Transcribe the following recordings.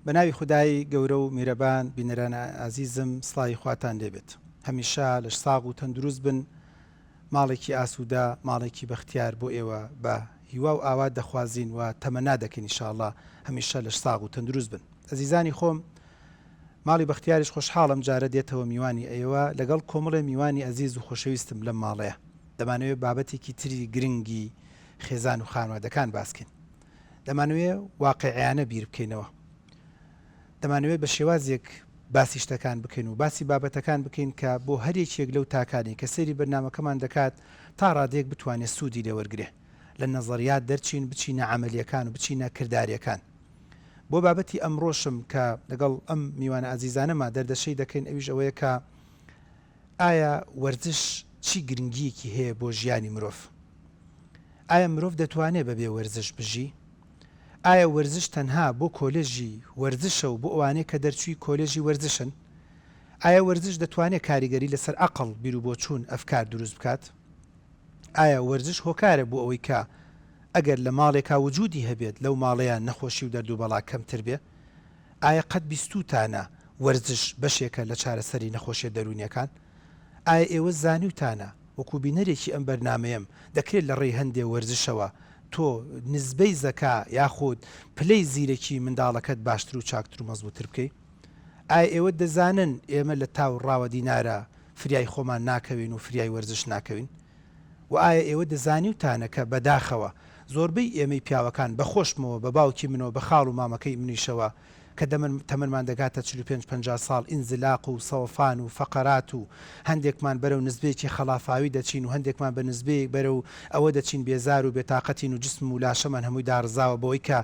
بە ناوی خودای گەورە و میرەبان بینەرانە ئازیزم سڵاوی خواتان لێبێت هەمیشە لەش ساغ و تەندروست بن ماڵێکی ئاسوودە ماڵێکی بەختیار بۆ ئێوە بە هیوا و ئاوات دەخوازین و تەمەنا دەکەین ان شاء اللە هەمیشە لەش ساغ و تەندروست بن ئەزیزانی خۆم ماڵی بەختیاریش خۆشحاڵ ئەم جارە دێتەوە میوانی ئێوە لەگەڵ کۆمەڵێ میوانی ئەزیز و خۆشەویستم لەم ماڵەیە دەمانەوێت بابەتێکی تری گرنگی خێزان و خانوادەکان باسکەین دەمانەوێ واقیعیانە بیر بکەینەوە. دەمانەوێت بە شێوازێک باسی شتەکان بکەین و باسی بابەتەکان بکەین کە بۆ هەر یەکێک لەو تاکانەی کە سەیری بەرنامەکەمان دەکات تا ڕادەیەک بتوانێت سوودی لێ وەرگرێ. لە نەزەریات دەرچین بچینە عەمەلیەکان و بچینە کرداریەکان. بۆ بابەتی ئەمڕۆشم کە لەگەڵ ئەم میوانە ئازیزانەما دەردەشەی دەکەین ئەویش ئەوەیە کە ئایا وەرزش چی گرنگییەکی هەیە بۆ ژیانی مرۆڤ؟ ئایا مرۆڤ دەتوانێت بەبێ وەرزش بژی؟ ئایا وەرزش تەنها بۆ کۆلێژی وەرزشە و بۆ ئەوانەی کە دەرچووی کۆلێژی وەرزشن؟ ئایا وەرزش دەتوانێت کاریگەری لەسەر عەقڵ، بیروبۆچوون، ئەفکار دروست بکات؟ ئایا وەرزش هۆکارە بۆ ئەوەی کە ئەگەر لە ماڵێکا وجودی هەبێت لەو ماڵەیا نەخۆشی و دەردوبەڵا کەمتر بێ؟ ئایا قەت بیستووتانە وەرزش بەشێکە لە چارەسەری نەخۆشیە دەروونیەکان؟ ئایا ئێوە زانیوتانە وەکو بینەرێکی ئەم بەرنامەیەم دەکرێت لە ڕێی هەندێ وەرزشەوە تۆ نزبەی زەکا یاخود پلەی زیرەکی منداڵەکەت باشتر و چاکتر و مەزبووتر بکەی؟ ئایا ئێوە دەزانن ئێمە لە تاو ڕاوە دینارە فریای خۆمان ناکەوین و فریای وەرزش ناکەوین؟ وە ئایا ئێوە دەزانیوتانە کە بەداخەوە زۆربەی ئێمەی پیاوەکان بە خۆشمەوە بە باوکی منەوە بە خاڵ و مامەکەی منیشەوە کە دەمن تەمەنمان دەگاتە 45 50 ساڵ ئینزلاق و سەوەفان و فەقەرات و هەندێکمان بەرەو نزبەیەکی خەڵافاوی دەچین و هەندێکمان بە نزبەیەک بەرەو ئەوە دەچین بێزار و بێتاقەتین و جسم و لاشەمان هەمووی داڕزاوە بەوەی کە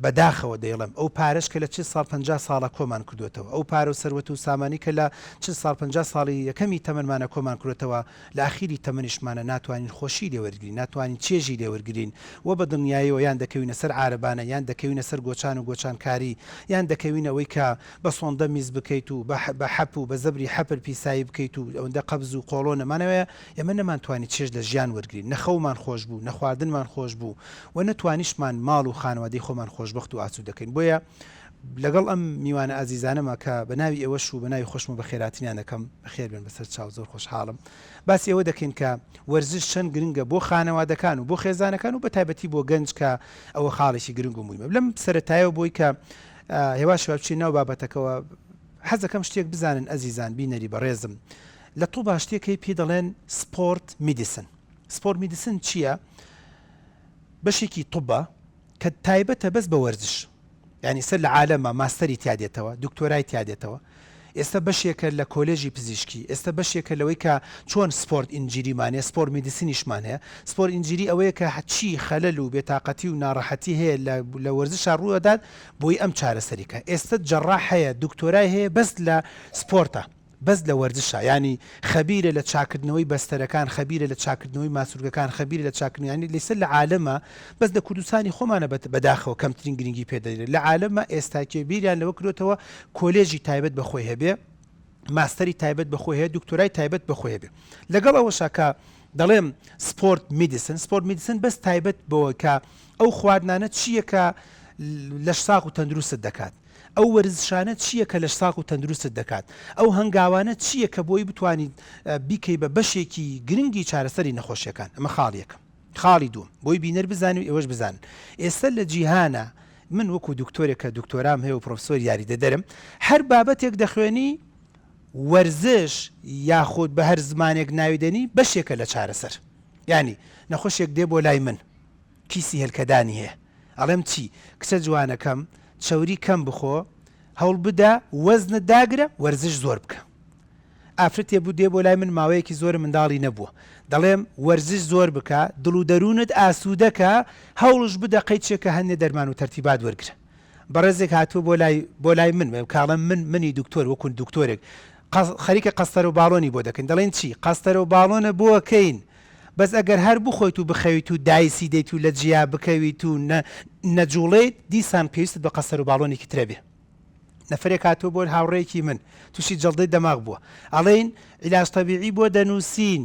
بەداخەوە دەیڵێم ئەو پارەش کە لە 40 ساڵ 50 ساڵە کۆمان کردوێتەوە ئەو پارە و سەروەت و سامانی کە لە 40 ساڵ 50 ساڵی یەکەمی تەمەنمانە کۆمان کردوێتەوە لە ئاخیری تەمەنیشمانە ناتوانین خۆشی لێ وەرگرین ناتوانین چێژی لێ وەرگرین و بە دڵنیایەوە یان دەکەوینە سەر عارەبانە یان دەکەوینە سەر گۆچان و گۆچانکاری یان دەکەوینە ئەوەی کە بە سۆندە میز بکەیت و بە حەپ و بە زەبری حەپر پیسایی بکەیت و ئەوەندە قەبز و قۆڵۆن ئەمانەوەیە ئێمە نەمانتوانی چێژ لە ژیان وەرگرین نە خەومان خۆش بوو نە خواردنمان خۆش بوو و نە توانیشمان ماڵ و خانەوادەی خۆمان خۆشبەخت و ئاسوودە کەین بۆیە لەگەڵ ئەم میوانە ئازیزانەمە کە بە ناوی ئێوەش و بە ناوی خۆشمەوە بەخێراتنیان دەکەم، بەخێر بێن بەسەر چاو زۆر خۆشحاڵم باسی ئەوە دەکەین کە وەرزش چەند گرنگە بۆ خانەوادەکان و بۆ خێزانەکان و بە تایبەتی بۆ گەنج کە ئەوە خاڵێکی گرنگ و مویمە لەم سەرەتایەوە بۆی کە هێواش هێواش بچین ناو بابەتەکەوە حەزەکەم شتێک بزانن ئەزیزان بینەری بەڕێزم لە طوبا شتێک هەیە پێی دەڵێن sport medicine sport medicine چییە؟ بەشێکی طوبە کە تایبەتە بەس بە وەرزش یانی سەر لە عالەمە ماستەری تیا دێتەوە دکتۆرای تیا دێتەوە ئێستا بەشێکە لە کۆلێژی پزیشکی ئێستا بەشێکە لەوەی کە چۆن sport injury مان هەیە sport medicine یشمان هەیە sport injury ئەوەیە کە چی خەلەل و بێتاقەتی و ناڕەحەتی هەیە لە لە وەرزشا ڕووەدات بۆی ئەم چارەسەری کە ئێستا جەڕاح هەیە دکتۆرای هەیە بەس لە سپۆرتە بەس لە وەرزشا یانی خەبیرە لە چاکردنەوەی بەستەرەکان خەبیرە لە چاکردنەوەی ماسولکەکان خەبیرە لە چاکردنەوەی یانی لەسەر لە عالەما بەس لە کوردستانی خۆمانە بە بەداخەوە کەمترین گرنگی پێ دەدرێت لە عالەما ئێستاکێ بیریان لەوە کردۆتەوە کۆلێژی تایبەت بە خۆی هەبێ ماستەری تایبەت بە خۆی هەیە دکتۆرای تایبەت بە خۆی هەبێ لەگەڵ ئەوەشا کە دەڵێم sport medicine sport medicine بەس تایبەت بەوە کە ئەو خواردنانە چییە کە لەش ساغ و تەندروستت دەکات ئەو وەرزشانە چییە کە لەش ساغ و تەندروستت دەکات؟ ئەو هەنگاوانە چییە کە بۆی بتوانیت بیکەی بە بەشێکی گرنگی چارەسەری نەخۆشیەکان؟ ئەمە خاڵی یەکەم. خاڵی دووەم، بۆی بینەر بزانێ و ئێوەش بزانن ئێستا لە جیهانا من وەکو دکتۆرێک کە دکتۆرام هەیە و پرۆفسۆری یاریدەدەرم هەر بابەتێک دەخوێنی وەرزش یاخود بە هەر زمانێک ناوی دەنی بەشێکە لە چارەسەر. یانی نەخۆشێک دێ بۆ لای من کیسی هێلکەدانی هەیە ئەڵێم چی کچە جوانەکەم چەوری کەم بخۆ هەوڵبدە وەزنت داگرە وەرزش زۆر بکە ئافرەتێ بوو دێ بۆ لای من ماوەیەکی زۆرە منداڵی نەبووە دەڵێم وەرزش زۆر بکە دڵ و دەروونت ئاسوودەکە هەوڵش بدە قەیچێکە هەندێ دەرمان و تەرتیبات وەرگرە بەڕێزێک هاتووە بۆ لای بۆ لای من کاڵم من منی دکتۆر وەکو دکتۆرێک خەریکە قەستەرە و باڵۆنی بۆ دەکەین دەڵێن چی قەستەرە و باڵۆنە بۆکەین بەس ئەگەر هەر بخۆیت و بخەویت و دایسی دەیت و لە جیا بکەویت و نە نەجوڵێیت دیسان پێویستت بە قەستەر و باڵۆنێکی ترە بێ. نەفەرێک هاتووە بۆ هاوڕێیەکی من تووشی جەڵدەی دەماغ بووە ئەڵێین عیلاج تەبیعی بۆ دەنووسین.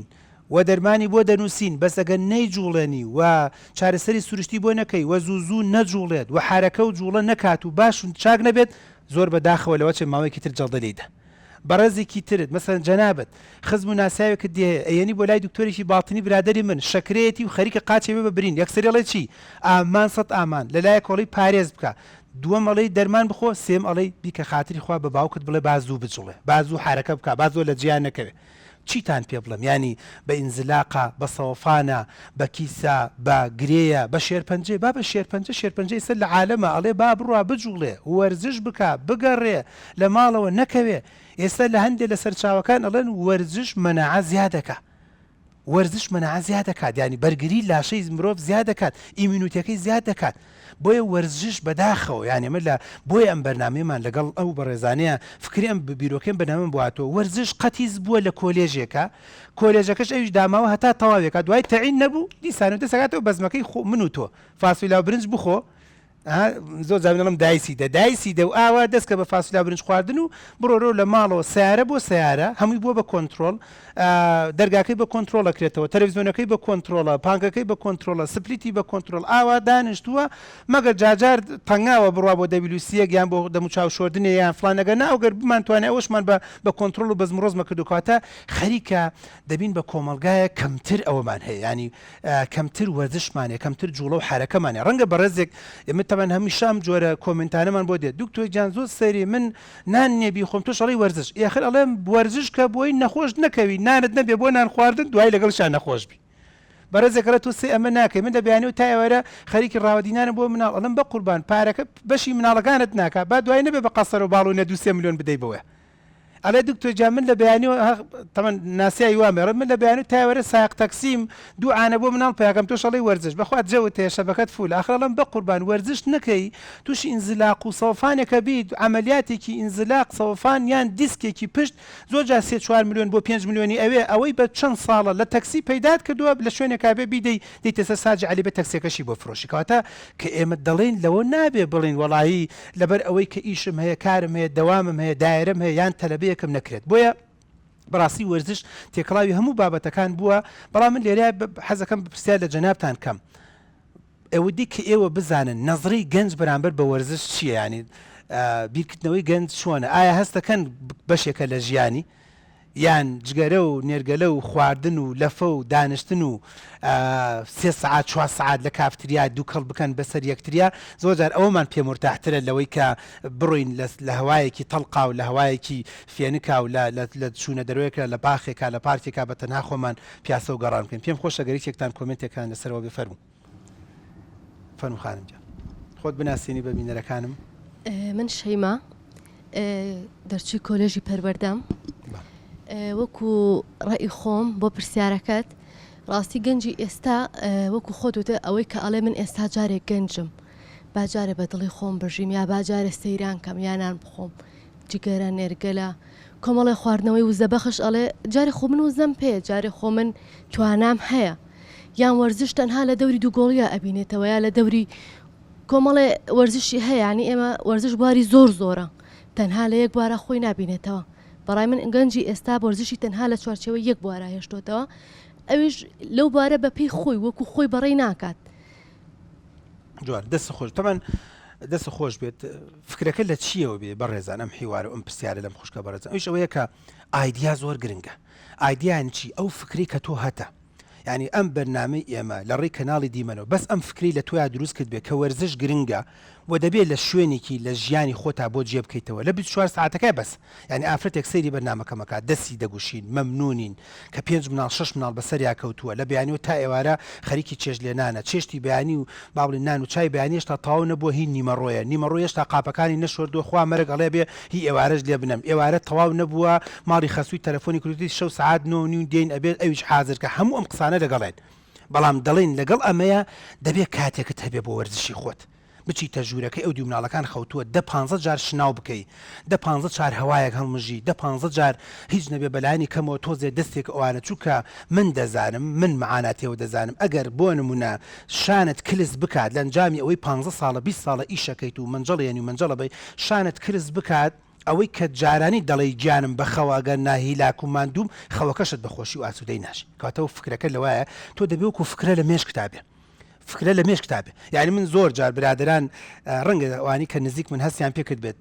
و دەرمانی بۆ دەنووسین بەس ئەگەر نەیجوڵێنی و چارەسەری سروشتی بۆ نەکەی و زوو زوو نەجوڵێت و حەرەکە و جوڵە نەکات و باش و چاک نەبێت زۆر بە داخەوە لەوەچێ ماوەیەکی تر جەڵدە لێی دا. بەڕێزێکی ترت مەسەلەن جەنابت خزم و ناسیاوێکت دێ ئەیەنی بۆ لای دکتۆرێکی باڵتنی برادەری من شەکرەیەتی و خەریکە قاچی بێ بە برین یەکسەری ئەڵێ چی ئامان سەت ئامان لە لایەک ئەڵێی پارێز بکە دووەم ئەڵێی دەرمان بخۆ سێم ئەڵێی بیکە خاتری خوا بە باوکت بڵێ با زوو بجوڵێ با زوو حەرەکە بکا با زۆر لە جێیان نەکەوێ چیتان پێ بڵێم یانی بە ئینزلاقە بە سەوەفانە بە کیسە بە گرێیە بە شێرپەنجەیە بابە شێرپەنجە شێرپەنجە ئیستا لە عالەمە ئەڵێ با بڕوا بجوڵێ وەرزش بکا بگەڕێ لە ماڵەوە نەکەوێ ئێستا لە هەندێ لە سەرچاوەکان ئەڵێن وەرزش مەناعە زیادەکا وەرزش مەناعە زیاد دەکات یانی بەرگری لاشەی مرۆڤ زیاد دەکات ئیمیونیتەکەی زیاد دەکات بۆیە وەرزش بەداخەوە یانی ئەمە لە بۆیە ئەم بەرنامەیەمان لەگەڵ ئەو بەڕێزانەیە فکری ئەم بیرۆکەی ئەم بەرنامەم بۆ هاتووە وەرزش قەتیس بووە لە کۆلێژێکا کۆلێژەکەش ئەویش داماوە هەتا تەواوێکا دوای تەعین نەبوو دیسانەوە دەست ئەکاتەوە بەزمەکەی خۆ من و تۆ فاسۆلیا و برنج بخۆ زۆر جار دەڵێم دایسی دە دایسی دە و ئاوا دەست کە بە فاسولیا برنج خواردن و بڕۆرەوە لە ماڵەوە سیارە بۆ سیارە هەمووی بووە بە کۆنتترۆل دەرگاکەی بە کۆنتترۆل ئەکرێتەوە تەلەڤزیۆنەکەی بە کۆنتترۆلە پانکەکەی بە کۆنتترۆلە split ی بە کۆنتترۆل ئاوا دانیشتووە مەگەر جاجار تەنگاوە بڕوا بۆ WC یەک یان بۆ دەموچاو شۆردنێ یان فلان ئەگەر نا ئەوگەر بمانتوانێ ئەوەشمان بە بە کۆنتترۆل و بەزم و ڕەزمە کردو کەواتە خەریکە دەبین بە کۆمەڵگایەک کەمتر ئەوەمان هەیە یانی کەمتر وەرزشمان هەیە کەمتر جوڵە و حەرەکەمان هەیە ڕەنگە بەڕێزێک ئێمە تەبعەن هەمیشە ئەم جۆرە کۆمێنتانەمان بۆ دێت دکتۆر گیان زۆر سەیری من نان نییە بیخۆم تۆش ئەڵێی وەرزش ئێخر ئەڵێم وەرزش کە بۆی نەخۆش نەکەوی نانت نەبێ بۆ نان خواردن دوای لەگەڵشا نەخۆش بی بەڕێزێک ئەڵێ تۆ سێ ئەمە ناکەی من لە بەیانیەوە تا ئێوارە خەریکی ڕاوەدینانم بۆ مناڵ ئەڵێم بەقوربان پارەکە بەشی مناڵەکانت ناکا با دوای نەبێ بە قەسەر و باڵونە دوو سێ ملیۆن بدەی بەوە ئەڵێ دکتۆر گیان من لە بەیانیەوە هە تەمەن ناسیاوی وام ئەڵێ من لە بەیانی تا ئێوارە سایەق تەکسیم دوو عانە بۆ مناڵ پیاکەم تۆش ئەڵێی وەرزش بەخوا جەوت هەیە شەبەکەت فولە ئاخر ئەڵێم بەقوربان وەرزش نەکەی توشی ئینزلاق و سەوفانێکە بیت عەمەلیاتێکی ئینزلاق سەوفان یان دیسکێکی پشت زۆر جار سێ چوار ملیۆن بۆ پێنج ملیۆنی ئەوێ ئەوەی بە چەند ساڵە لە تەکسی پەیدات کردووە لە شوێنێکا بێ بیدەی دێیتە سەر ساجی عەلی بێ تەکسیەکەشی بۆ فرۆشی کەواتە کە ئێمە دەڵێین لەوە نابێ بڵێین وەڵایی لەبەر ئەوەی کە ئیشم هەیە کارم هەیە دەوامم هەیە دایەرەم هەیە یان تەلەبەیەکم نەکرێت بۆیە بەڕاستی وەرزش تێکەڵاوی هەموو بابەتەکان بووە بەڵام من لێرە حەزەکەم پرسیار لە جەنابتان کەم ئەوەدی کە ئێوە بزانن نەزڕی گەنج بەرامبەر بە وەرزش چییە ینی بیرکردنەوەی گەنج چۆنە ئایا هەستەکەن بەشێکە لە ژیانی یان جگەرە و نێرگەلە و خواردن و لەفە و دانشتن و سێ سەعات چوار سەعات لە کافتریا دووکەڵ بکەن بەسەر یەکتریا زۆر جار ئەوەمان پێ مورتاحترە لەوەی کە بڕۆین لە هەوایەکی تەڵقا و لە هەوایەکی فێنکا و لە لە چوونە دەرۆیەکە لە باخێکا لە پارکێکا بە تەنها خۆمان پیاسە و گەڕان بکەین پێم خۆشە گەر یەکێکتان کۆمێنتێکتان لەسەرەوە بێ فەرموو. فەرموو خانم گیان خۆت بناسێنی بە بینەرەکانم. من شەیما دەرچووی کۆلێژی پەروەردەم وەکو ڕێی خۆم بۆ پرسیارەکەت ڕاستی گەنجی ئێستا وەکو خۆت وتە ئەوەی کە ئەڵێ من ئێستا جارێک گەنجم با جارێ بە دڵی خۆم بژیم یا با جارێ سەیران کەم یا نان بخۆم جگەرە، نێرگەلە، کۆمەڵێ خواردنەوەی وزەبەخش ئەڵێ جارێ خۆ من وزەم پێیە جارێ خۆ من توانام هەیە یان وەرزش تەنها لە دەوری دووگۆڵیا ئەبینێتەوە یا لە دەوری کۆمەڵێ وەرزشی هەیە ینی ئێمە وەرزش بواری زۆر زۆرە تەنها لە یەک بوارە خۆی نابینێتەوە بەڕای من گەنجی ئێستا وەرزشی تەنها لە چوارچێوەی یەک بوارە هێشتۆتەوە ئەویش لەو بوارە بەپێی خۆی وەکو خۆی بەڕێی ناکات. جوان دەست خۆش تەمان دەست خۆش بێت فکرەکە لە چیەوە بێ بەڕێزان ئەم حیوارە ئەم پرسیارە لەم خوشکە بەڕێزان ئەویش ئەوەیە کە ئایدیا زۆر گرنگە ئایدیان چی ئەو فکری کە تۆ هەتە یعنی ئەم بەرنامەی ئێمە لە ڕێی کەناڵی دیمەنەوە بەس ئەم فکری لە تۆیا دروست کرد بێ کە وەرزش گرنگە و دەبێت لە شوێنێکی لە ژیانی خۆتا بۆ جێ بکەیتەوە لە 24 ساعتەکە بەس یانی ئافرەتێک سەیری بەرنامەکەم ئەکات دەستی دەگوشین مەمنونین کە پێنج مناڵ شەش مناڵ بەسەریا کەوتووە لە بەیانیەوە تا ئێوارە خەریکی چێشت لێنانە چێشتی بەیانی و با بڵێین نان و چای بەیانی هێشتا تەواو نەبووە هی نیمەڕۆیە نیمەڕۆ هێشتا قاپەکانی نەشۆردووە خوا مەرگ ئەڵێ بێ هی ئێوارەش لێ بنەم ئێوارە تەواو نەبووە ماڵی خەسووی تەلەفۆنی کردووتی شەو سەعات نۆ و نیو دێین ئەبێت ئەویش حازر کە هەموو ئەم قسانە لەگەڵێن بەڵام دەڵێین لەگەڵ ئەمەیە دەبێ کاتێکت هەبێ بۆ وەرزشی خۆت بچیتە ژوورەکەی ئەو دیو مناڵەکان خەوتووە دە پانزە جار شناو بکەی دە پانزە چار هەوایەک هەڵمژی دە پانزە جار هیچ نەبێ بەلایەنی کەمەوە تۆزێ دەستێک ئەوانە چونکە من دەزانم من معاناتێوە دەزانم ئەگەر بۆ نمونە شانت کلس بکات لەنجامی ئەوەی پانزە ساڵە 20 ساڵە ئیشەکەیت و مەنجەڵ یەنی و مەنجەڵە بەی شانت کلس بکات. ئەوەی کە جارانی دەڵێی گیانم بەخەوە ئەگەر نا هیلاک و ماندووم خەوەکەشت بە خۆشی و ئاسوودەی ناژی کەواتە ئەو فکرەکە لەوایە تۆ دەبێ وەکو فکرە لە مێشکتا بێ فکرە لە مێشکتا بێ یعنی من زۆر جار برادەران ڕەنگە ئەوانی کە نزیک من هەستیان پێکرد بێت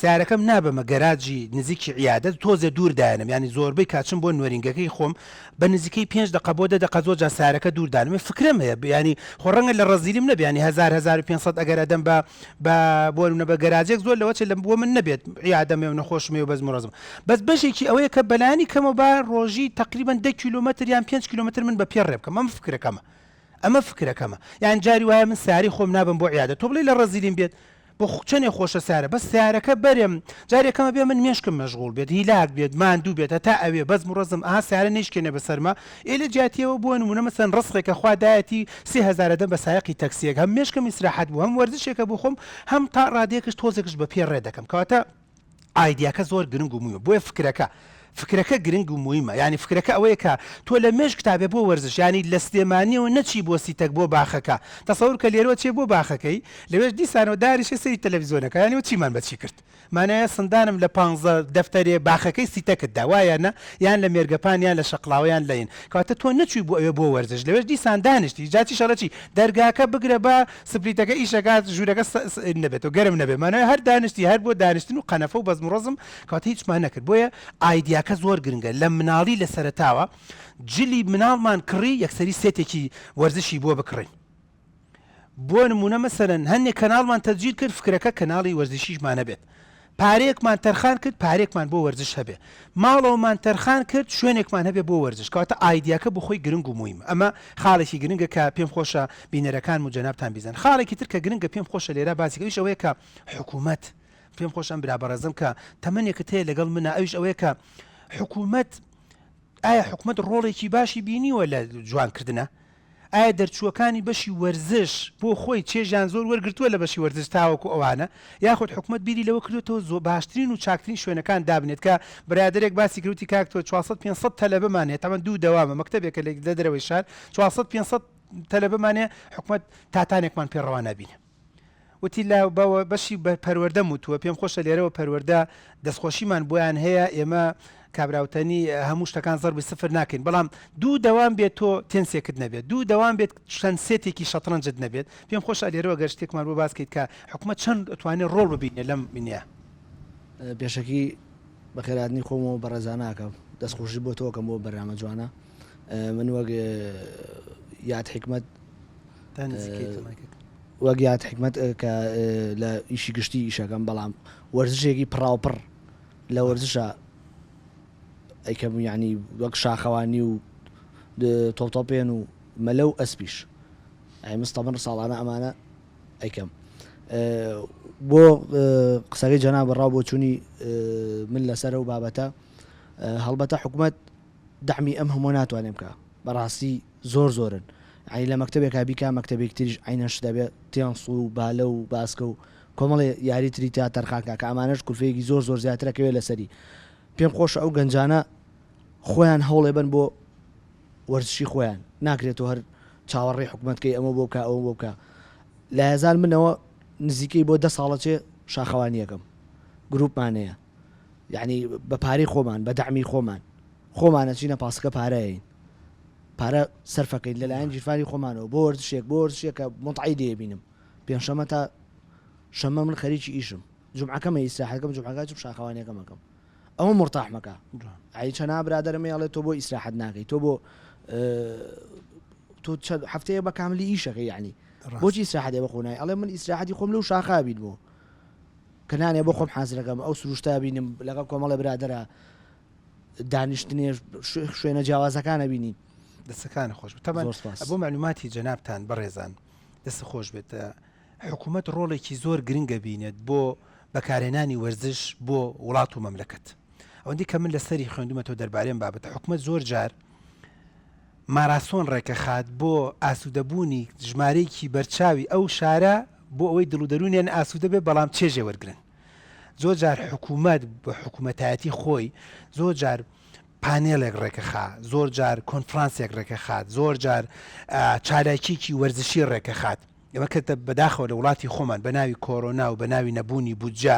سیارەکەم نابەمە گەراجی نزیکی عیادە تۆزێ دوور دایەنم یانی زۆربەی کات چم بۆ نوێرینگەکەی خۆم بە نزیکەی پێنج دەقە بۆ دە دەقە زۆر جار سیارەکە دوور دانم فکرەم هەیە یانی خۆ ڕەنگە لە ڕەزیلیم نەبێ یانی هەزار 1500 ئەگەر ئەدەم بە بە بۆ نمونە بە گەراجێک زۆر لەوە چێ لە بۆ من نەبێت عیادەم هەیە و نەخۆشم هەیە و بەزم و ڕەزم بەس بەشێکی ئەوەیە کە بەلایەنی کەمەوە با ڕۆژی تەقریبەن دە کیلۆمەتر یان پێنج کیلۆمەتر من بە پێ ڕێ بکەم ئەم فکرەکەمە ئەمە فکرەکەمە یان جاری وایە من سیارەی خۆم نابەم بۆ عیادە تۆ بڵێی لە ڕەزیلیم بێت بۆ چەنێ خۆشە سیارە بەس سیارەکە بەرێم جارێکەمە بێ من مێشکم مەشغوڵ بێت هیلاک بێت ماندوو بێت هەتا ئەوێ بەزم و ڕەزم ئەها سیارە نەیشکێنێ بەسەرما ئێ لە جیاتیەوە بۆ نمونە مەسەن ڕزقێکە خوا دایەتی 3000 دەم بە سایەقی تەکسیەک هەم مێشکم ئیسراحەت بوو هەم وەرزشێکە بۆ خۆم هەم تا ڕادەیەکش تۆزێکش بە پێ ڕێ دەکەم کەواتە ئایدیاکە زۆر گرنگ و مویمە بۆیە فکرەکە فکرەکە گرنگ و مویمە یانی فکرەکە ئەوەیە کە تۆ لە مێشکتا بێ بۆ وەرزش یانی لە سلێمانیەوە نەچی بۆ سیتەک بۆ باخەکە تەسەور کە لێرەوە چێ بۆ باخەکەی لەوێش دیسانەوە دانیشێ سەیری تەلەفزیۆنەکە یانی وە چیمان بە چی کرد مانایە سندانم لە پانزە دەفتەرێ باخەکەی سیتەکت دا وایە نا یان لە مێرگەپان یان لە شەقڵاوە یان لە ین کەواتە تۆ نەچوی بۆ ئەوێ بۆ وەرزش لەوێش دیسان دانیشتی جا چیش ئەڵێ چی دەرگاکە بگرە با سپلیتەکە ئیشەکات ژوورەکە نەبێتەوە گەرم نەبێت مانای هەر دانیشتی هەر بۆ دانیشتن و قەنەفە و بەزم و ڕەزم کەواتە هیچمان نەکرد بۆیە ئایدیاکە زۆر گرنگە لە مناڵی لە سەرەتاوە جلی مناڵمان کڕی یەکسەری سێتێکی وەرزشی بۆ بکڕین بۆ نمونە مەسەلەن هەندێک کەناڵمان تەسجیل کرد فکرەکە کەناڵی وەرزشیشمان هەبێت پارەیەکمان تەرخان کرد پارێکمان بۆ وەرزش هەبێ ماڵەوەمان تەرخان کرد شوێنێکمان هەبێ بۆ وەرزش کەواتە ئایدیاکە بۆ خۆی گرنگ و مویمە ئەمە خاڵێکی گرنگە کە پێم خۆشە بینەرەکانم و جەنابتان بیزانن خاڵێکی تر کە گرنگە پێم خۆشە لێرە باسی کەم ئەویش ئەوەیە کە حکوومەت پێم خۆشە ئەم برا بەڕێزەم کە تەمەنێکت هەیە لەگەڵ منە ئەویش ئەوەیە کە حکوومەت ئایا حکوومەت ڕۆڵێکی باشی بینیوە لە جوانکردنە ئایا دەرچووەکانی بەشی وەرزش بۆ خۆی چێژیان زۆر وەرگرتووە لە بەشی وەرزش تاوەکو ئەوانە یاخود حکومەت بیری لەوە کردۆتەوە زۆ باشترین و چاکترین شوێنەکان دابنێت کە برادەرێک باسی کرد وتی کاک تۆ 400 500 تەلەبەمان هەیە تەمەن دوو دەوامە مەکتەبێکە لە لە دەرەوەی شار 400 500 تەلەبەمان هەیە حکومەت تاتانێکمان پێ ڕەوا نابینێ. وتی لە بە بەشی پەروەردەم وتووە پێم خۆشە لێرەوە پەروەردە دەستخۆشیمان بۆیان هەیە ئێمە کابراوتەنی هەموو شتەکان زەربی سفر ناکەین بەڵام دوو دەوام بێت تۆ تێنسێکت نەبێت دوو دەوام بێت چەند سێتێکی شەتڕەنجت نەبێت پێم خۆشە لێرەوە گەر شتێکمان بۆ باس کەیت کە حکومەت چەند ئەتوانێت ڕۆڵ ببینێت لەم بینە. پێشەکی بەخێرهاتنی خۆم و بەڕێزانە ئەکەم دەستخۆشی بۆ تۆ ئەکەم بۆ بەرنامە جوانە من وەک یاد حیکمەت وەک یاد حیکمەت کە لە ئیشی گشتی ئیشەکەم بەڵام وەرزشێکی پڕاوپڕ لە وەرزشە ئەیکەم یعنی وەک شاخەوانی و تۆپتۆپێن و مەلە و ئەسپیش ئەی مستەمر ساڵانە ئەمانە ئەیکەم بۆ قسەکەی جەناب ڕاو بۆچوونی من لەسەر ئەو بابەتە هەڵبەتە حکومەت دەعمی ئەم هەموو ناتوانێ بکا بەڕاستی زۆر زۆرن یانی لە مەکتەبێکا بیکا مەکتەبێکی تریش عەینەن شت ئەبێ تێنس و بالە و باسکە و کۆمەڵێ یاری تری تیا تەرخان کا کە ئەمانەش کولفەیەکی زۆر زۆر زیاتر ئەکەوێ لەسەری پێم خۆشە ئەو گەنجانە خۆیان هەوڵێ بەن بۆ وەرزشی خۆیان ناکرێت تۆ هەر چاوەڕێی حکومەت کەی ئەمە بۆ بکا ئەوە بۆ بکا لایەزال منەوە نزیکەی بۆ دە ساڵە چێ شاخەوانیەکەم گروپمان هەیە یعنی بە پارەی خۆمان بە دەعمی خۆمان خۆمان ئەچینە پاسکە پارە ئەین پارە سەرفەکەین لەلایەن گیرفانی خۆمانەوە بۆ وەرزشێک بۆ وەرزشێک کە متعەی لێ بینم پێنجشەمە تا شەمە من خەریکی ئیشم جومعەکەمە ئیسراحەکەم جومعەکە چم شاخەوانیەکەم ئەکەم ئەوە مرتاح مەکە ئەی چەنا برادەرم ئەڵێ تۆ بۆ ئیسراحەت ناکەی تۆ بۆ تۆ هەفتەیە بە کاملی ئیشەکە یعنی بۆچی ئیسراحەتێ بە خۆنای ئەڵێ من ئیسراحەتی خۆم لەو شاخا بینمەوە کە نانێ بۆ خۆم حازرەکەم ئەو سروشتا بینم لەگەڵ کۆمەڵە برادەرە دانیشتنێ شوێنە جیاوازەکان ئەبینین. دەستەکانت خۆش بێت تەبعەن بۆ مەعلوماتی جەنابتان بەڕێزان دەست خۆش بێت حکوومەت ڕۆڵێکی زۆر گرنگە بینێت بۆ بەکارهێنانی وەرزش بۆ وڵات و مەملەکەت ئەوەندی کە من لەسەری خوێندومەتەوە دەربارەی ئەم بابەتە حکوومەت زۆر جار ماراسۆن ڕێکەخات بۆ ئاسوودەبوونی ژمارەیەکی بەرچاوی ئەو شارە بۆ ئەوەی دڵ و دەروونیان ئاسوودە بێت بەڵام چێژێ وەرگن زۆر جار حکوومەت بە حکوومەتایەتی خۆی زۆر جار پانێلێک ڕێکەخا، زۆر جار کۆنفرانسێک ڕێکەخات، زۆر جار چالاکیەکی وەرزشی ڕێکەخات. ئێمە کە بەداخەوە لە وڵاتی خۆمان بە ناوی کۆرۆنا و بە ناوی نەبوونی بودجە